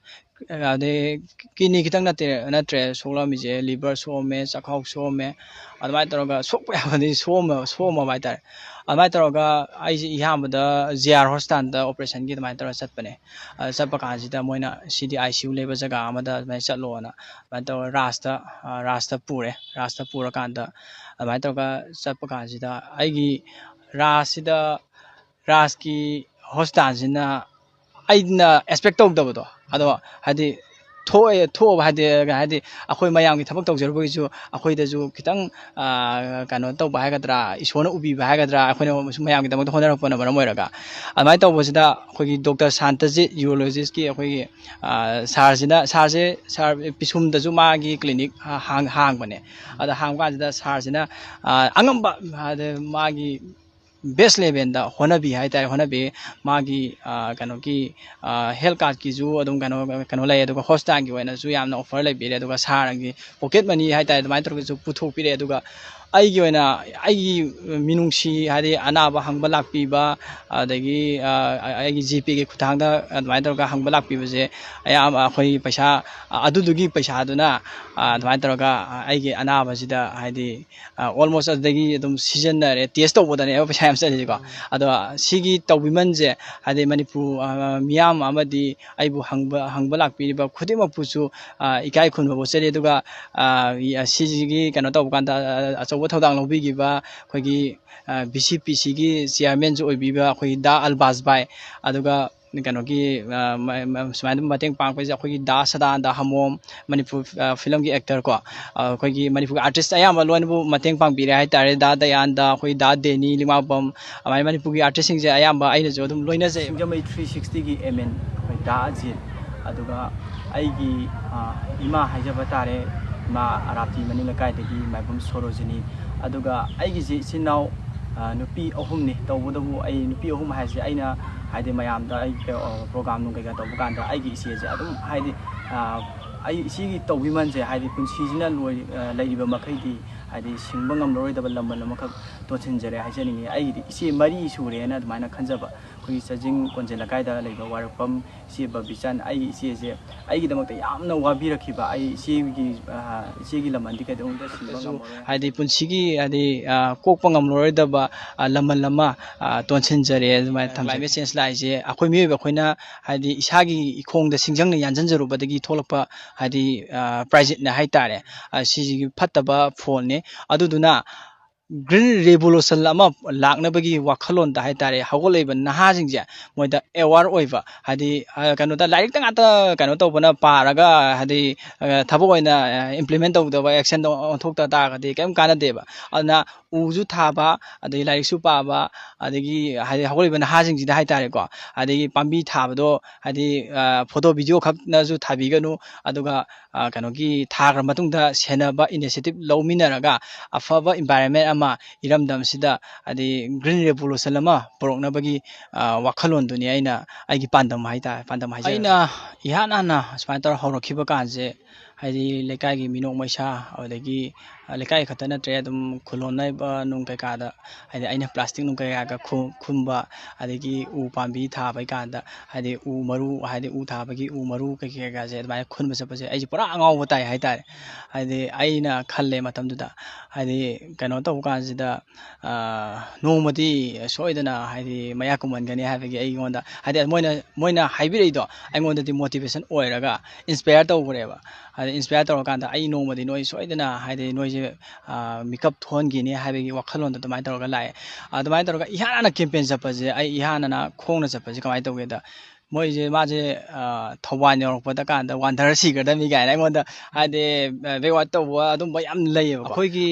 ꯑꯗꯩ kidney ꯈꯤꯇꯪ ꯅꯠꯇꯦ, ꯅꯠꯇ꯭ꯔꯦ ꯁꯣꯛꯂꯝꯃꯤꯁꯦ, liver ꯁꯣꯛꯑꯝꯃꯦ, ꯆꯥꯛꯈꯥꯎ ꯁꯣꯛꯑꯝꯃꯦ꯫ ꯑꯗꯨꯃꯥꯏꯅ ꯇꯧꯔꯒ ꯁꯣꯛꯄ ꯌꯥꯕꯗꯤ ꯁꯣꯛꯑꯝꯃ-, ꯁꯣꯛꯑꯝꯃꯕ ꯍꯥꯏꯇꯥꯔꯦ꯫ ꯑꯗꯨꯃꯥꯏꯅ ꯇꯧꯔꯒ ꯑꯩꯁꯦ ꯑꯍꯥꯟꯕꯗ J R hospitalꯗ operationꯒꯤ ꯑꯗꯨꯃꯥꯏꯅ ꯇꯧꯔꯒ ꯆꯠꯄꯅꯦ꯫ ꯑ, ꯆꯠꯄ ꯀꯥꯟꯁꯤꯗ ꯃꯣꯏꯅ ꯁꯤꯗꯤ ICU ꯂꯩꯕ ꯖꯒꯥ ꯑꯃꯗ ꯑꯗꯨꯃꯥꯏꯅ ꯆꯠꯂꯣꯅ ꯑꯗꯨꯃꯥꯏꯅ ꯇꯧꯔꯒ ꯔꯥꯖꯇ, ꯑ, ꯔꯥꯖꯇ ꯄꯨꯔꯦ꯫ ꯔꯥꯖꯇ ꯄꯨꯔꯀꯥꯟꯗ ꯑꯗꯨꯃꯥꯏꯅ ꯇꯧꯔꯒ ꯆꯠꯄ ꯀꯥꯟꯁꯤꯗ ꯑꯩꯒꯤ ꯔꯥꯖꯁꯤꯗ, ꯔꯥꯖꯀꯤ hospitalꯁꯤꯅ ꯑꯩꯅ expect ꯇꯧꯗꯕꯗꯣ, ꯑꯗꯣ ꯍꯥꯏꯗꯤ ꯊꯣꯛꯑꯦ, ꯊꯣꯛꯑꯕ ꯍꯥꯏꯗꯤ, ꯍꯥꯏꯗꯤ ꯑꯩꯈꯣꯏ ꯃꯌꯥꯝꯒꯤ ꯊꯕꯛ ꯇꯧꯖꯔꯨꯕꯒꯤꯁꯨ ꯑꯩꯈꯣꯏꯗꯁꯨ ꯈꯤꯇꯪ, ꯑ, ꯀꯩꯅꯣ ꯇꯧꯕ ꯍꯥꯏꯒꯗ꯭ꯔꯥ, ꯏꯁꯣꯔꯅ ꯎꯕꯤꯕ ꯍꯥꯏꯒꯗ꯭ꯔꯥ, ꯑꯩꯈꯣꯏꯅ ꯁꯨꯝ ꯃꯌꯥꯝꯒꯤꯗꯃꯛꯇ ꯍꯣꯠꯅꯔꯛꯄꯅ ꯃꯔꯝ ꯑꯣꯏꯔꯒ꯫ ꯑꯗꯨꯃꯥꯏꯅ ꯇꯧꯕꯁꯤꯗ ꯑꯩꯈꯣꯏꯒꯤ Doctor ꯁꯥꯟꯇꯖꯤꯠ, urologistꯀꯤ ꯑꯩꯈꯣꯏꯒꯤ, ꯑ, sirꯁꯤꯅ, sirꯁꯦ, sir ꯄꯤꯁꯨꯝꯗꯁꯨ ꯃꯥꯒꯤ clinic ꯍꯥꯡ-, ꯍꯥꯡꯕꯅꯦ꯫ ꯑꯗ ꯍꯥꯡꯕ ꯀꯥꯟꯁꯤꯗ sirꯁꯤꯅ, ꯑ, ꯑꯉꯝꯕ, ꯑꯗ ꯃꯥꯒꯤ best levelꯗ ꯍꯣꯠꯅꯕꯤ ꯍꯥꯏꯇꯥꯔꯦ, ꯍꯣꯠꯅꯕꯤ꯫ ꯃꯥꯒꯤ, ꯑ, ꯀꯩꯅꯣꯒꯤ, ꯑ, health cardꯀꯤꯁꯨ ꯑꯗꯨꯝ ꯀꯩꯅꯣ, ꯀꯩꯅꯣ ꯂꯩ, ꯑꯗꯨꯒ hospitalꯒꯤ ꯑꯣꯏꯅꯁꯨ ꯌꯥꯝꯅ offer ꯂꯩꯕꯤꯔꯦ, ꯑꯗꯨꯒ sirꯒꯤ pocket money ꯍꯥꯏꯇꯥꯔꯦ, ꯑꯗꯨꯃꯥꯏꯅ ꯇꯧꯔꯒꯁꯨ ꯄꯨꯊꯣꯛꯄꯤꯔꯦ꯫ ꯑꯗꯨꯒ ꯑꯩꯒꯤ ꯑꯣꯏꯅ, ꯑꯩꯒꯤ ꯃꯤꯅꯨꯡꯁꯤ ꯍꯥꯏꯗꯤ ꯑꯅꯥꯕ ꯍꯪꯕ ꯂꯥꯛꯄꯤꯕ, ꯑꯗꯒꯤ, ꯑ, ꯑꯩꯒꯤ GPꯒꯤ ꯈꯨꯠꯊꯥꯡꯗ ꯑꯗꯨꯃꯥꯏꯅ ꯇꯧꯔꯒ ꯍꯪꯕ ꯂꯥꯛꯄꯤꯕꯁꯦ ꯑꯌꯥꯝꯕ ꯑꯩꯈꯣꯏ ꯄꯩꯁꯥ, ꯑ, ꯑꯗꯨꯗꯨꯒꯤ ꯄꯩꯁꯥꯗꯨꯅ, ꯑ, ꯑꯗꯨꯃꯥꯏꯅ ꯇꯧꯔꯒ, ꯑ, ꯑꯩꯒꯤ ꯑꯅꯥꯕꯁꯤꯗ ꯍꯥꯏꯗꯤ, ꯑ, almost ꯑꯗꯨꯗꯒꯤ ꯑꯗꯨꯝ ꯁꯤꯖꯤꯟꯅꯔꯦ, test ꯇꯧꯕꯗꯅꯦꯕ ꯄꯩꯁꯥ ꯌꯥꯝ ꯆꯠꯂꯤꯁꯦꯀꯣ꯫ ꯑꯗꯣ ꯁꯤꯒꯤ ꯇꯧꯕꯤꯃꯜꯁꯦ ꯍꯥꯏꯗꯤ ꯃꯅꯤꯄꯨꯔ, ꯑ, ꯃꯤꯌꯥꯝ ꯑꯃꯗꯤ ꯑꯩꯕꯨ ꯍꯪꯕ, ꯍꯪꯕ ꯂꯥꯛꯄꯤꯔꯤꯕ ꯈꯨꯗꯤꯡꯃꯛꯄꯨꯁꯨ, ꯑ, ꯏꯀꯥꯏ ꯈꯨꯝꯅꯕ ꯎꯠꯆꯔꯤ꯫ ꯑꯗꯨꯒ, ꯑ, ꯁꯤꯁꯤꯒꯤ ꯀꯩꯅꯣ ꯇꯧꯕ ꯀꯥꯟꯗ, ꯑ, ꯑꯆꯧꯕ ꯊꯧꯗꯥꯡ ꯂꯧꯕꯤꯈꯤꯕ ꯑꯩꯈꯣꯏꯒꯤ, ꯑ, VCPCꯒꯤ chairmanꯁꯨ ꯑꯣꯏꯕꯤꯕ ꯑꯩꯈꯣꯏꯒꯤ ꯗꯥ ꯑꯜꯕꯥꯖ ꯚꯥꯏ, ꯑꯗꯨꯒ ꯀꯩꯅꯣꯒꯤ, ꯑ, ꯃ-, ꯃ-, ꯁꯨꯃꯥꯏꯅ ꯃꯇꯦꯡ ꯄꯥꯡꯉꯛꯄꯁꯦ ꯑꯩꯈꯣꯏꯒꯤ ꯗꯥ ꯁꯗꯥꯅꯟꯗ ꯍꯃꯣꯝ, ꯃꯅꯤꯄꯨꯔ, ꯑ, ꯐꯤꯂꯝꯒꯤ ꯑꯦꯛꯇꯔ ꯀꯣ, ꯑ, ꯑꯩꯈꯣꯏꯒꯤ ꯃꯅꯤꯄꯨꯔꯒꯤ ꯑꯥꯔꯇꯤꯁ ꯑꯌꯥꯝꯕ ꯂꯣꯏꯅꯕꯨ ꯃꯇꯦꯡ ꯄꯥꯡꯕꯤꯔꯦ ꯍꯥꯏꯇꯥꯔꯦ꯫ ꯗꯥ ꯗꯌꯥꯅꯟꯗ, ꯑꯩꯈꯣꯏ ꯗꯥ ꯗꯦꯅꯤ ꯂꯤꯃꯥꯄꯝ, ꯑꯗꯨꯃꯥꯏꯅ ꯃꯅꯤꯄꯨꯔꯒꯤ ꯑꯥꯔꯇꯤꯁꯁꯤꯡꯁꯦ ꯑꯌꯥꯝꯕ ꯑꯩꯅꯁꯨ ꯑꯗꯨꯝ ꯂꯣꯏꯅꯖꯩ꯫ ꯁꯤꯡꯖꯃꯩ ꯊ꯭ꯔꯤ ꯁꯤꯛꯁꯇꯤꯒꯤ ꯑꯦꯝ ꯑꯦꯟ ꯑꯩꯈꯣꯏ ꯗꯥ ꯑꯖꯤꯠ, ꯑꯗꯨꯒ ꯑꯩꯒꯤ, ꯑ, ꯏꯃꯥ ꯍꯥꯏꯖꯕ ꯇꯥꯔꯦ, ꯏꯃꯥ ꯑꯔꯥꯞꯇꯤ ꯃꯅꯤꯡ ꯂꯩꯀꯥꯏꯗꯒꯤ ꯃꯥꯏꯕꯝ ꯁꯣꯔꯣꯖꯤꯅꯤ꯫ ꯑꯗꯨꯒ ꯑꯩꯒꯤꯁꯦ ꯏꯆꯤꯟ ꯏꯅꯥꯎ, ꯑ, ꯅꯨꯄꯤ ꯑꯍꯨꯝꯅꯤ꯫ ꯇꯧꯕꯇꯕꯨ ꯑꯩ ꯅꯨꯄꯤ ꯑꯍꯨꯝ ꯍꯥꯏꯁꯦ ꯑꯩꯅ ꯍꯥꯏꯗꯤ ꯃꯌꯥꯝꯗ ꯑꯩ ꯀꯩ-, ꯑ, ꯄ꯭ꯔꯣꯒꯥꯝ ꯅꯨꯡ ꯀꯩꯀꯥ ꯇꯧꯕ ꯀꯥꯟꯗ ꯑꯩꯒꯤ ꯏꯆꯦꯁꯦ ꯑꯗꯨꯝ ꯍꯥꯏꯗꯤ, ꯑ, ꯑꯩ ꯏꯆꯦꯒꯤ ꯇꯧꯕꯤꯃꯜꯁꯦ ꯍꯥꯏꯗꯤ ꯄꯨꯟꯁꯤꯁꯤꯅ ꯂꯣꯏ-, ꯑ, ꯂꯩꯔꯤꯕ ꯃꯈꯩꯗꯤ ꯍꯥꯏꯗꯤ ꯁꯤꯡꯕ ꯉꯝꯂꯔꯣꯏꯗꯕ ꯂꯃꯟ ꯑꯃꯈꯛ ꯇꯣꯟꯁꯤꯟꯖꯔꯦ ꯍꯥꯏꯖꯅꯤꯡꯉꯤ꯫ ꯑꯩꯒꯤꯗꯤ ꯏꯆꯦ ꯃꯔꯤ ꯁꯨꯔꯦꯅ ꯑꯗꯨꯃꯥꯏꯅ ꯈꯟꯖꯕ꯫ ꯑꯩꯈꯣꯏꯒꯤ ꯆꯥꯖꯤꯡ ꯀꯣꯟꯖꯦꯜ ꯂꯩꯀꯥꯏꯗ ꯂꯩꯕ ꯋꯥꯏꯔꯣꯛꯄꯝ ꯏꯆꯦ ꯕꯕꯤꯆꯟ, ꯑꯩꯒꯤ ꯏꯆꯦꯁꯦ ꯑꯩꯒꯤꯗꯃꯛꯇ ꯌꯥꯝꯅ ꯋꯥꯕꯤꯔꯛꯈꯤꯕ, ꯑꯩ ꯏꯆꯦꯒꯤ, ꯑ, ꯏꯆꯦꯒꯤ ꯂꯃꯟꯗꯤ ꯀꯩꯗꯧꯅꯨꯡꯗ ꯁꯤꯟꯕ ꯉꯝꯃꯔꯣꯏ꯫ ꯍꯥꯏꯗꯤ ꯄꯨꯟꯁꯤꯒꯤ ꯍꯥꯏꯗꯤ, ꯑ, ꯀꯣꯛꯄ ꯉꯝꯂꯔꯣꯏꯗꯕ, ꯑ, ꯂꯃꯟ ꯑꯃ, ꯑ, ꯇꯣꯟꯁꯤꯟꯖꯔꯦ ꯑꯗꯨꯃꯥꯏꯅ ꯊꯝꯖꯒꯦ꯫ Climate change ꯂꯥꯛꯏꯁꯦ ꯑꯩꯈꯣꯏ ꯃꯤꯑꯣꯏꯕ ꯑꯩꯈꯣꯏꯅ ꯍꯥꯏꯗꯤ ꯏꯁꯥꯒꯤ ꯏꯈꯣꯡꯗ ꯁꯤꯡꯖꯪꯅ ꯌꯥꯟꯁꯤꯟꯖꯔꯨꯕꯗꯒꯤ ꯊꯣꯛꯂꯛꯄ ꯍꯥꯏꯗꯤ, ꯑ, ꯄ꯭ꯔꯥꯏꯖꯤꯠꯅꯦ ꯍꯥꯏꯇꯥꯔꯦ꯫ ꯑ, ꯁꯤꯁꯤꯒꯤ ꯐꯠꯇꯕ ꯐꯣꯟꯅꯤ꯫ ꯑꯗꯨꯗꯨꯅ green revolution ꯑꯃ ꯂꯥꯛꯅꯕꯒꯤ ꯋꯥꯈꯜꯂꯣꯟꯗ ꯍꯥꯏꯇꯥꯔꯦ, ꯍꯧꯒꯠꯂꯛꯏꯕ ꯅꯍꯥꯁꯤꯡꯁꯦ ꯃꯣꯏꯗ aware ꯑꯣꯏꯕ, ꯍꯥꯏꯗꯤ, ꯑ, ꯀꯩꯅꯣꯗ ꯂꯥꯏꯔꯤꯛꯇ ꯉꯥꯛꯇ ꯀꯩꯅꯣ ꯇꯧꯕꯅ ꯄꯥꯔꯒ ꯍꯥꯏꯗꯤ, ꯑ, ꯊꯕꯛ ꯑꯣꯏꯅ, ꯑ, implement ꯇꯧꯗꯕ, action ꯗ ꯑꯣꯟꯊꯣꯛꯇ ꯇꯥꯔꯒꯗꯤ ꯀꯔꯤꯝ ꯀꯥꯟꯅꯗꯦꯕ꯫ ꯑꯗꯨꯅ ꯎꯁꯨ ꯊꯥꯕ, ꯑꯗꯒꯤ ꯂꯥꯏꯔꯤꯛꯁꯨ ꯄꯥꯕ, ꯑꯗꯒꯤ ꯍꯥꯏꯗꯤ ꯍꯧꯒꯠꯂꯛꯏꯕ ꯅꯍꯥꯁꯤꯡꯁꯤꯗ ꯍꯥꯏꯇꯥꯔꯦꯀꯣ, ꯑꯗꯒꯤ ꯄꯥꯝꯕꯤ ꯊꯥꯕꯗꯣ ꯍꯥꯏꯗꯤ, ꯑ, photo video ꯈꯛꯅꯁꯨ ꯊꯥꯕꯤꯒꯅꯨ, ꯑꯗꯨꯒ ꯑ, ꯀꯩꯅꯣꯒꯤ ꯊꯥꯈ꯭ꯔ ꯃꯇꯨꯡꯗ ꯁꯦꯟꯅꯕ initiative ꯂꯧꯃꯤꯟꯅꯔꯒ ꯑꯐꯕ environment ꯑꯃ ꯏꯔꯝꯗꯝꯁꯤꯗ ꯍꯥꯏꯗꯤ green revolution ꯑꯃ ꯄꯨꯔꯛꯅꯕꯒꯤ, ꯑ, ꯋꯥꯈꯜꯂꯣꯟꯗꯨꯅꯤ ꯑꯩꯅ ꯑꯩꯒꯤ ꯄꯥꯟꯗꯝ ꯍꯥꯏꯇꯥꯔꯦ, ꯄꯥꯟꯗꯝ ꯍꯥꯏꯖꯔꯦ꯫ ꯑꯩꯅ ꯏꯍꯥꯟ ꯍꯥꯟꯅ ꯁꯨꯃꯥꯏꯅ ꯇꯧꯔ ꯍꯧꯔꯛꯈꯤꯕ ꯀꯥꯟꯁꯦ ꯍꯥꯏꯗꯤ ꯂꯩꯀꯥꯏꯒꯤ ꯃꯤꯅꯣꯛ ꯃꯩꯁꯥ, ꯑꯗꯨꯗꯒꯤ, ꯑ, ꯂꯩꯀꯥꯏ ꯈꯛꯇ ꯅꯠꯇ꯭ꯔꯦ, ꯑꯗꯨꯝ ꯈꯨꯜꯂꯣꯟꯅꯕ ꯅꯨꯡ ꯀꯩꯀꯥꯗ ꯍꯥꯏꯗꯤ ꯑꯩꯅ plastic ꯅꯨꯡ ꯀꯩꯀꯥꯒ ꯈꯨ-, ꯈꯨꯟꯕ, ꯑꯗꯒꯤ ꯎ ꯄꯥꯝꯕꯤ ꯊꯥꯕꯩ ꯀꯥꯟꯗ ꯍꯥꯏꯗꯤ ꯎ ꯃꯔꯨ, ꯍꯥꯏꯗꯤ ꯎ ꯊꯥꯕꯒꯤ ꯎ ꯃꯔꯨ ꯀꯩꯀꯩꯒꯁꯦ ꯑꯗꯨꯃꯥꯏꯅ ꯈꯨꯟꯕ ꯆꯠꯄꯁꯦ ꯑꯩꯁꯦ ꯄꯨꯔꯥ ꯑꯉꯥꯎꯕ ꯇꯥꯏ ꯍꯥꯏꯇꯥꯔꯦ꯫ ꯍꯥꯏꯗꯤ ꯑꯩꯅ ꯈꯜꯂꯦ ꯃꯇꯝꯗꯨꯗ ꯍꯥꯏꯗꯤ ꯀꯩꯅꯣ ꯇꯧꯕ ꯀꯥꯟꯁꯤꯗ, ꯑ, ꯅꯣꯡꯃꯗꯤ ꯁꯣꯏꯗꯅ ꯍꯥꯏꯗꯤ ꯃꯌꯥ ꯀꯨꯝꯍꯟꯒꯅꯤ ꯍꯥꯏꯕꯒꯤ ꯑꯩꯉꯣꯟꯗ ꯍꯥꯏꯗꯤ ꯃꯣꯏꯅ, ꯃꯣꯏꯅ ꯍꯥꯏꯕꯤꯔꯛꯏꯗꯣ ꯑꯩꯉꯣꯟꯗꯗꯤ motivation ꯑꯣꯏꯔꯒ inspire ꯇꯧꯈ꯭ꯔꯦꯕ꯫ ꯍꯥꯏꯗꯤ inspire ꯇꯧꯔꯀꯥꯟꯗ ꯑꯩ ꯅꯣꯡꯃꯗꯤ ꯅꯣꯏ ꯁꯣꯏꯗꯅ ꯍꯥꯏꯗꯤ ꯅꯣꯏꯁꯦ ꯃꯤꯀꯞ ꯊꯣꯛꯍꯟꯈꯤꯅꯤ ꯍꯥꯏꯕꯒꯤ ꯋꯥꯈꯜꯂꯣꯟꯗꯣ ꯑꯗꯨꯃꯥꯏꯅ ꯇꯧꯔꯒ ꯂꯥꯛꯑꯦ꯫ ꯑꯗꯨꯃꯥꯏꯅ ꯇꯧꯔꯒ ꯏꯍꯥꯟ ꯍꯥꯟꯅ ꯀꯦꯝꯄꯦꯟ ꯆꯠꯄꯁꯦ, ꯑꯩ ꯏꯍꯥꯟ ꯍꯥꯟꯅ ꯈꯣꯡꯅ ꯆꯠꯄꯁꯦ ꯀꯃꯥꯏꯅ ꯇꯧꯒꯦꯗ, ꯃꯣꯏꯁꯦ, ꯃꯥꯁꯦ ꯊꯧꯕꯥꯜ ꯌꯧꯔꯛꯄꯗ ꯀꯥꯟꯗ ꯋꯥꯟꯊꯔ ꯁꯤꯈ꯭ꯔꯗꯕꯅꯤ ꯀꯥꯏꯅ ꯑꯩꯉꯣꯟꯗ, ꯍꯥꯏꯗꯤ, ꯕꯦꯛꯋꯥꯔꯗ ꯇꯧꯕ ꯑꯗꯨꯝꯕ ꯌꯥꯝ ꯂꯩꯌꯦꯕꯀꯣ꯫ ꯑꯩꯈꯣꯏꯒꯤ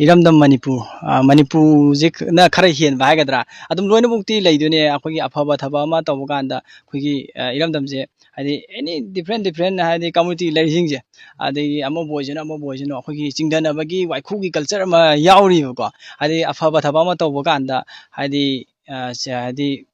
ꯏꯔꯝꯗꯝ ꯃꯅꯤꯄꯨꯔ, ꯃꯅꯤꯄꯨꯔꯁꯦꯅ ꯈꯔ ꯍꯦꯟꯕ ꯍꯥꯏꯒꯗ꯭ꯔꯥ, ꯑꯗꯨꯝ ꯂꯣꯏꯅꯃꯛꯇꯤ ꯂꯩꯗꯣꯏꯅꯦ꯫ ꯑꯩꯈꯣꯏꯒꯤ ꯑꯐꯕ ꯊꯕꯛ ꯑꯃ ꯇꯧꯕ ꯀꯥꯟꯗ ꯑꯩꯈꯣꯏꯒꯤ ꯏꯔꯝꯗꯝꯁꯦ, ꯍꯥꯏꯗꯤ, ꯑꯦꯅꯤ ꯗꯤꯐ꯭ꯔꯦꯟ ꯗꯤꯐ꯭ꯔꯦꯟ, ꯍꯥꯏꯗꯤ, ꯀꯝꯃꯨꯅꯤꯇꯤ ꯂꯩꯔꯤꯁꯤꯡꯁꯦ, ꯑꯗꯒꯤ ꯑꯃꯕꯨ ꯑꯣꯏꯁꯅꯨ, ꯑꯃꯕꯨ ꯑꯣꯏꯁꯅꯨ, ꯑꯩꯈꯣꯏꯒꯤ ꯆꯤꯡꯗꯅꯕꯒꯤ ꯋꯥꯏꯈꯨꯒꯤ ꯀꯜꯆꯔ ꯑꯃ ꯌꯥꯎꯔꯤꯕꯀꯣ꯫ ꯍꯥꯏꯗꯤ, ꯑꯐꯕ ꯊꯕꯛ ꯑꯃ ꯇꯧꯕ ꯀꯥꯟꯗ, ꯍꯥꯏꯗꯤ, ꯁꯦ, ꯍꯥꯏꯗꯤ,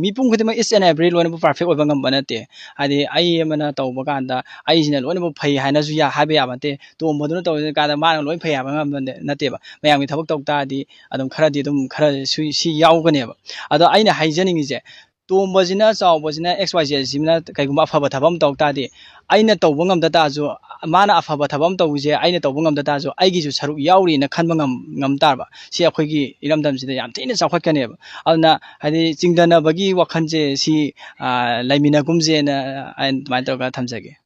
ꯃꯤꯄꯨꯝ ꯈꯨꯗꯤꯡꯃꯛ, each and every, ꯂꯣꯏꯅꯃꯛ ꯄꯔꯐꯦꯛ ꯑꯣꯏꯕ ꯉꯝꯕ ꯅꯠꯇꯦ꯫ ꯍꯥꯏꯗꯤ, ꯑꯩ ꯑꯃꯅ ꯇꯧꯕ ꯀꯥꯟꯗ ꯑꯩꯁꯤꯅ ꯂꯣꯏꯅꯃꯛ ꯐꯩ ꯍꯥꯏꯅꯁꯨ ꯍꯥꯏꯕ ꯌꯥꯕ ꯅꯠꯇꯦ꯫ ꯇꯣꯝꯕꯗꯨꯅ ꯇꯧꯕ ꯀꯥꯟꯗ ꯃꯥꯅ ꯂꯣꯏ ꯐꯩ ꯍꯥꯏꯕ ꯉꯝꯕ ꯅꯠꯇꯦꯕ꯫ ꯃꯌꯥꯝꯒꯤ ꯊꯕꯛ ꯇꯧ ꯇꯥꯔꯗꯤ ꯑꯗꯨꯝ ꯈꯔꯗꯤ ꯑꯗꯨꯝ ꯈꯔ ꯁꯤ ꯌꯥꯎꯒꯅꯦꯕ꯫ ꯑꯗꯣ ꯑꯩꯅ ꯍꯥꯏꯖꯅꯤꯡꯉꯤꯁꯦ, ꯇꯣꯝꯕꯁꯤꯅ, ꯆꯥꯎꯕꯁꯤꯅ, X Y Z ꯁꯤꯅ ꯀꯩꯒꯨꯝꯕ ꯑꯐꯕ ꯊꯕꯛ ꯑꯃ ꯇꯧ ꯇꯥꯔꯗꯤ, ꯑꯩꯅ ꯇꯧꯕ ꯉꯝꯗ ꯇꯥꯔꯁꯨ, ꯃꯥꯅ ꯑꯐꯕ ꯊꯕꯛ ꯑꯃ ꯇꯧꯕꯁꯦ ꯑꯩꯅ ꯇꯧꯕ ꯉꯝꯗ ꯇꯥꯔꯁꯨ, ꯑꯩꯒꯤꯁꯨ ꯁꯔꯨꯛ ꯌꯥꯎꯔꯤꯅ ꯈꯟꯕ ꯉꯝ ꯉꯝ ꯇꯥꯔꯕ, ꯁꯤ ꯑꯩꯈꯣꯏꯒꯤ ꯏꯔꯝꯗꯝꯁꯤꯗ ꯌꯥꯝ ꯊꯤꯅ ꯆꯥꯎꯈꯠꯀꯅꯦꯕ꯫ ꯑꯗꯨꯅ, ꯍꯥꯏꯗꯤ, ꯆꯤꯡꯗꯅꯕꯒꯤ ꯋꯥꯈꯜꯁꯦ ꯁꯤ, ꯑ, ꯂꯩꯃꯤꯟꯅꯒꯨꯝꯁꯦꯅ ꯑꯩꯅ ꯑꯗꯨꯃꯥꯏꯅ ꯇꯧꯔꯒ ꯊꯝꯖꯒꯦ꯫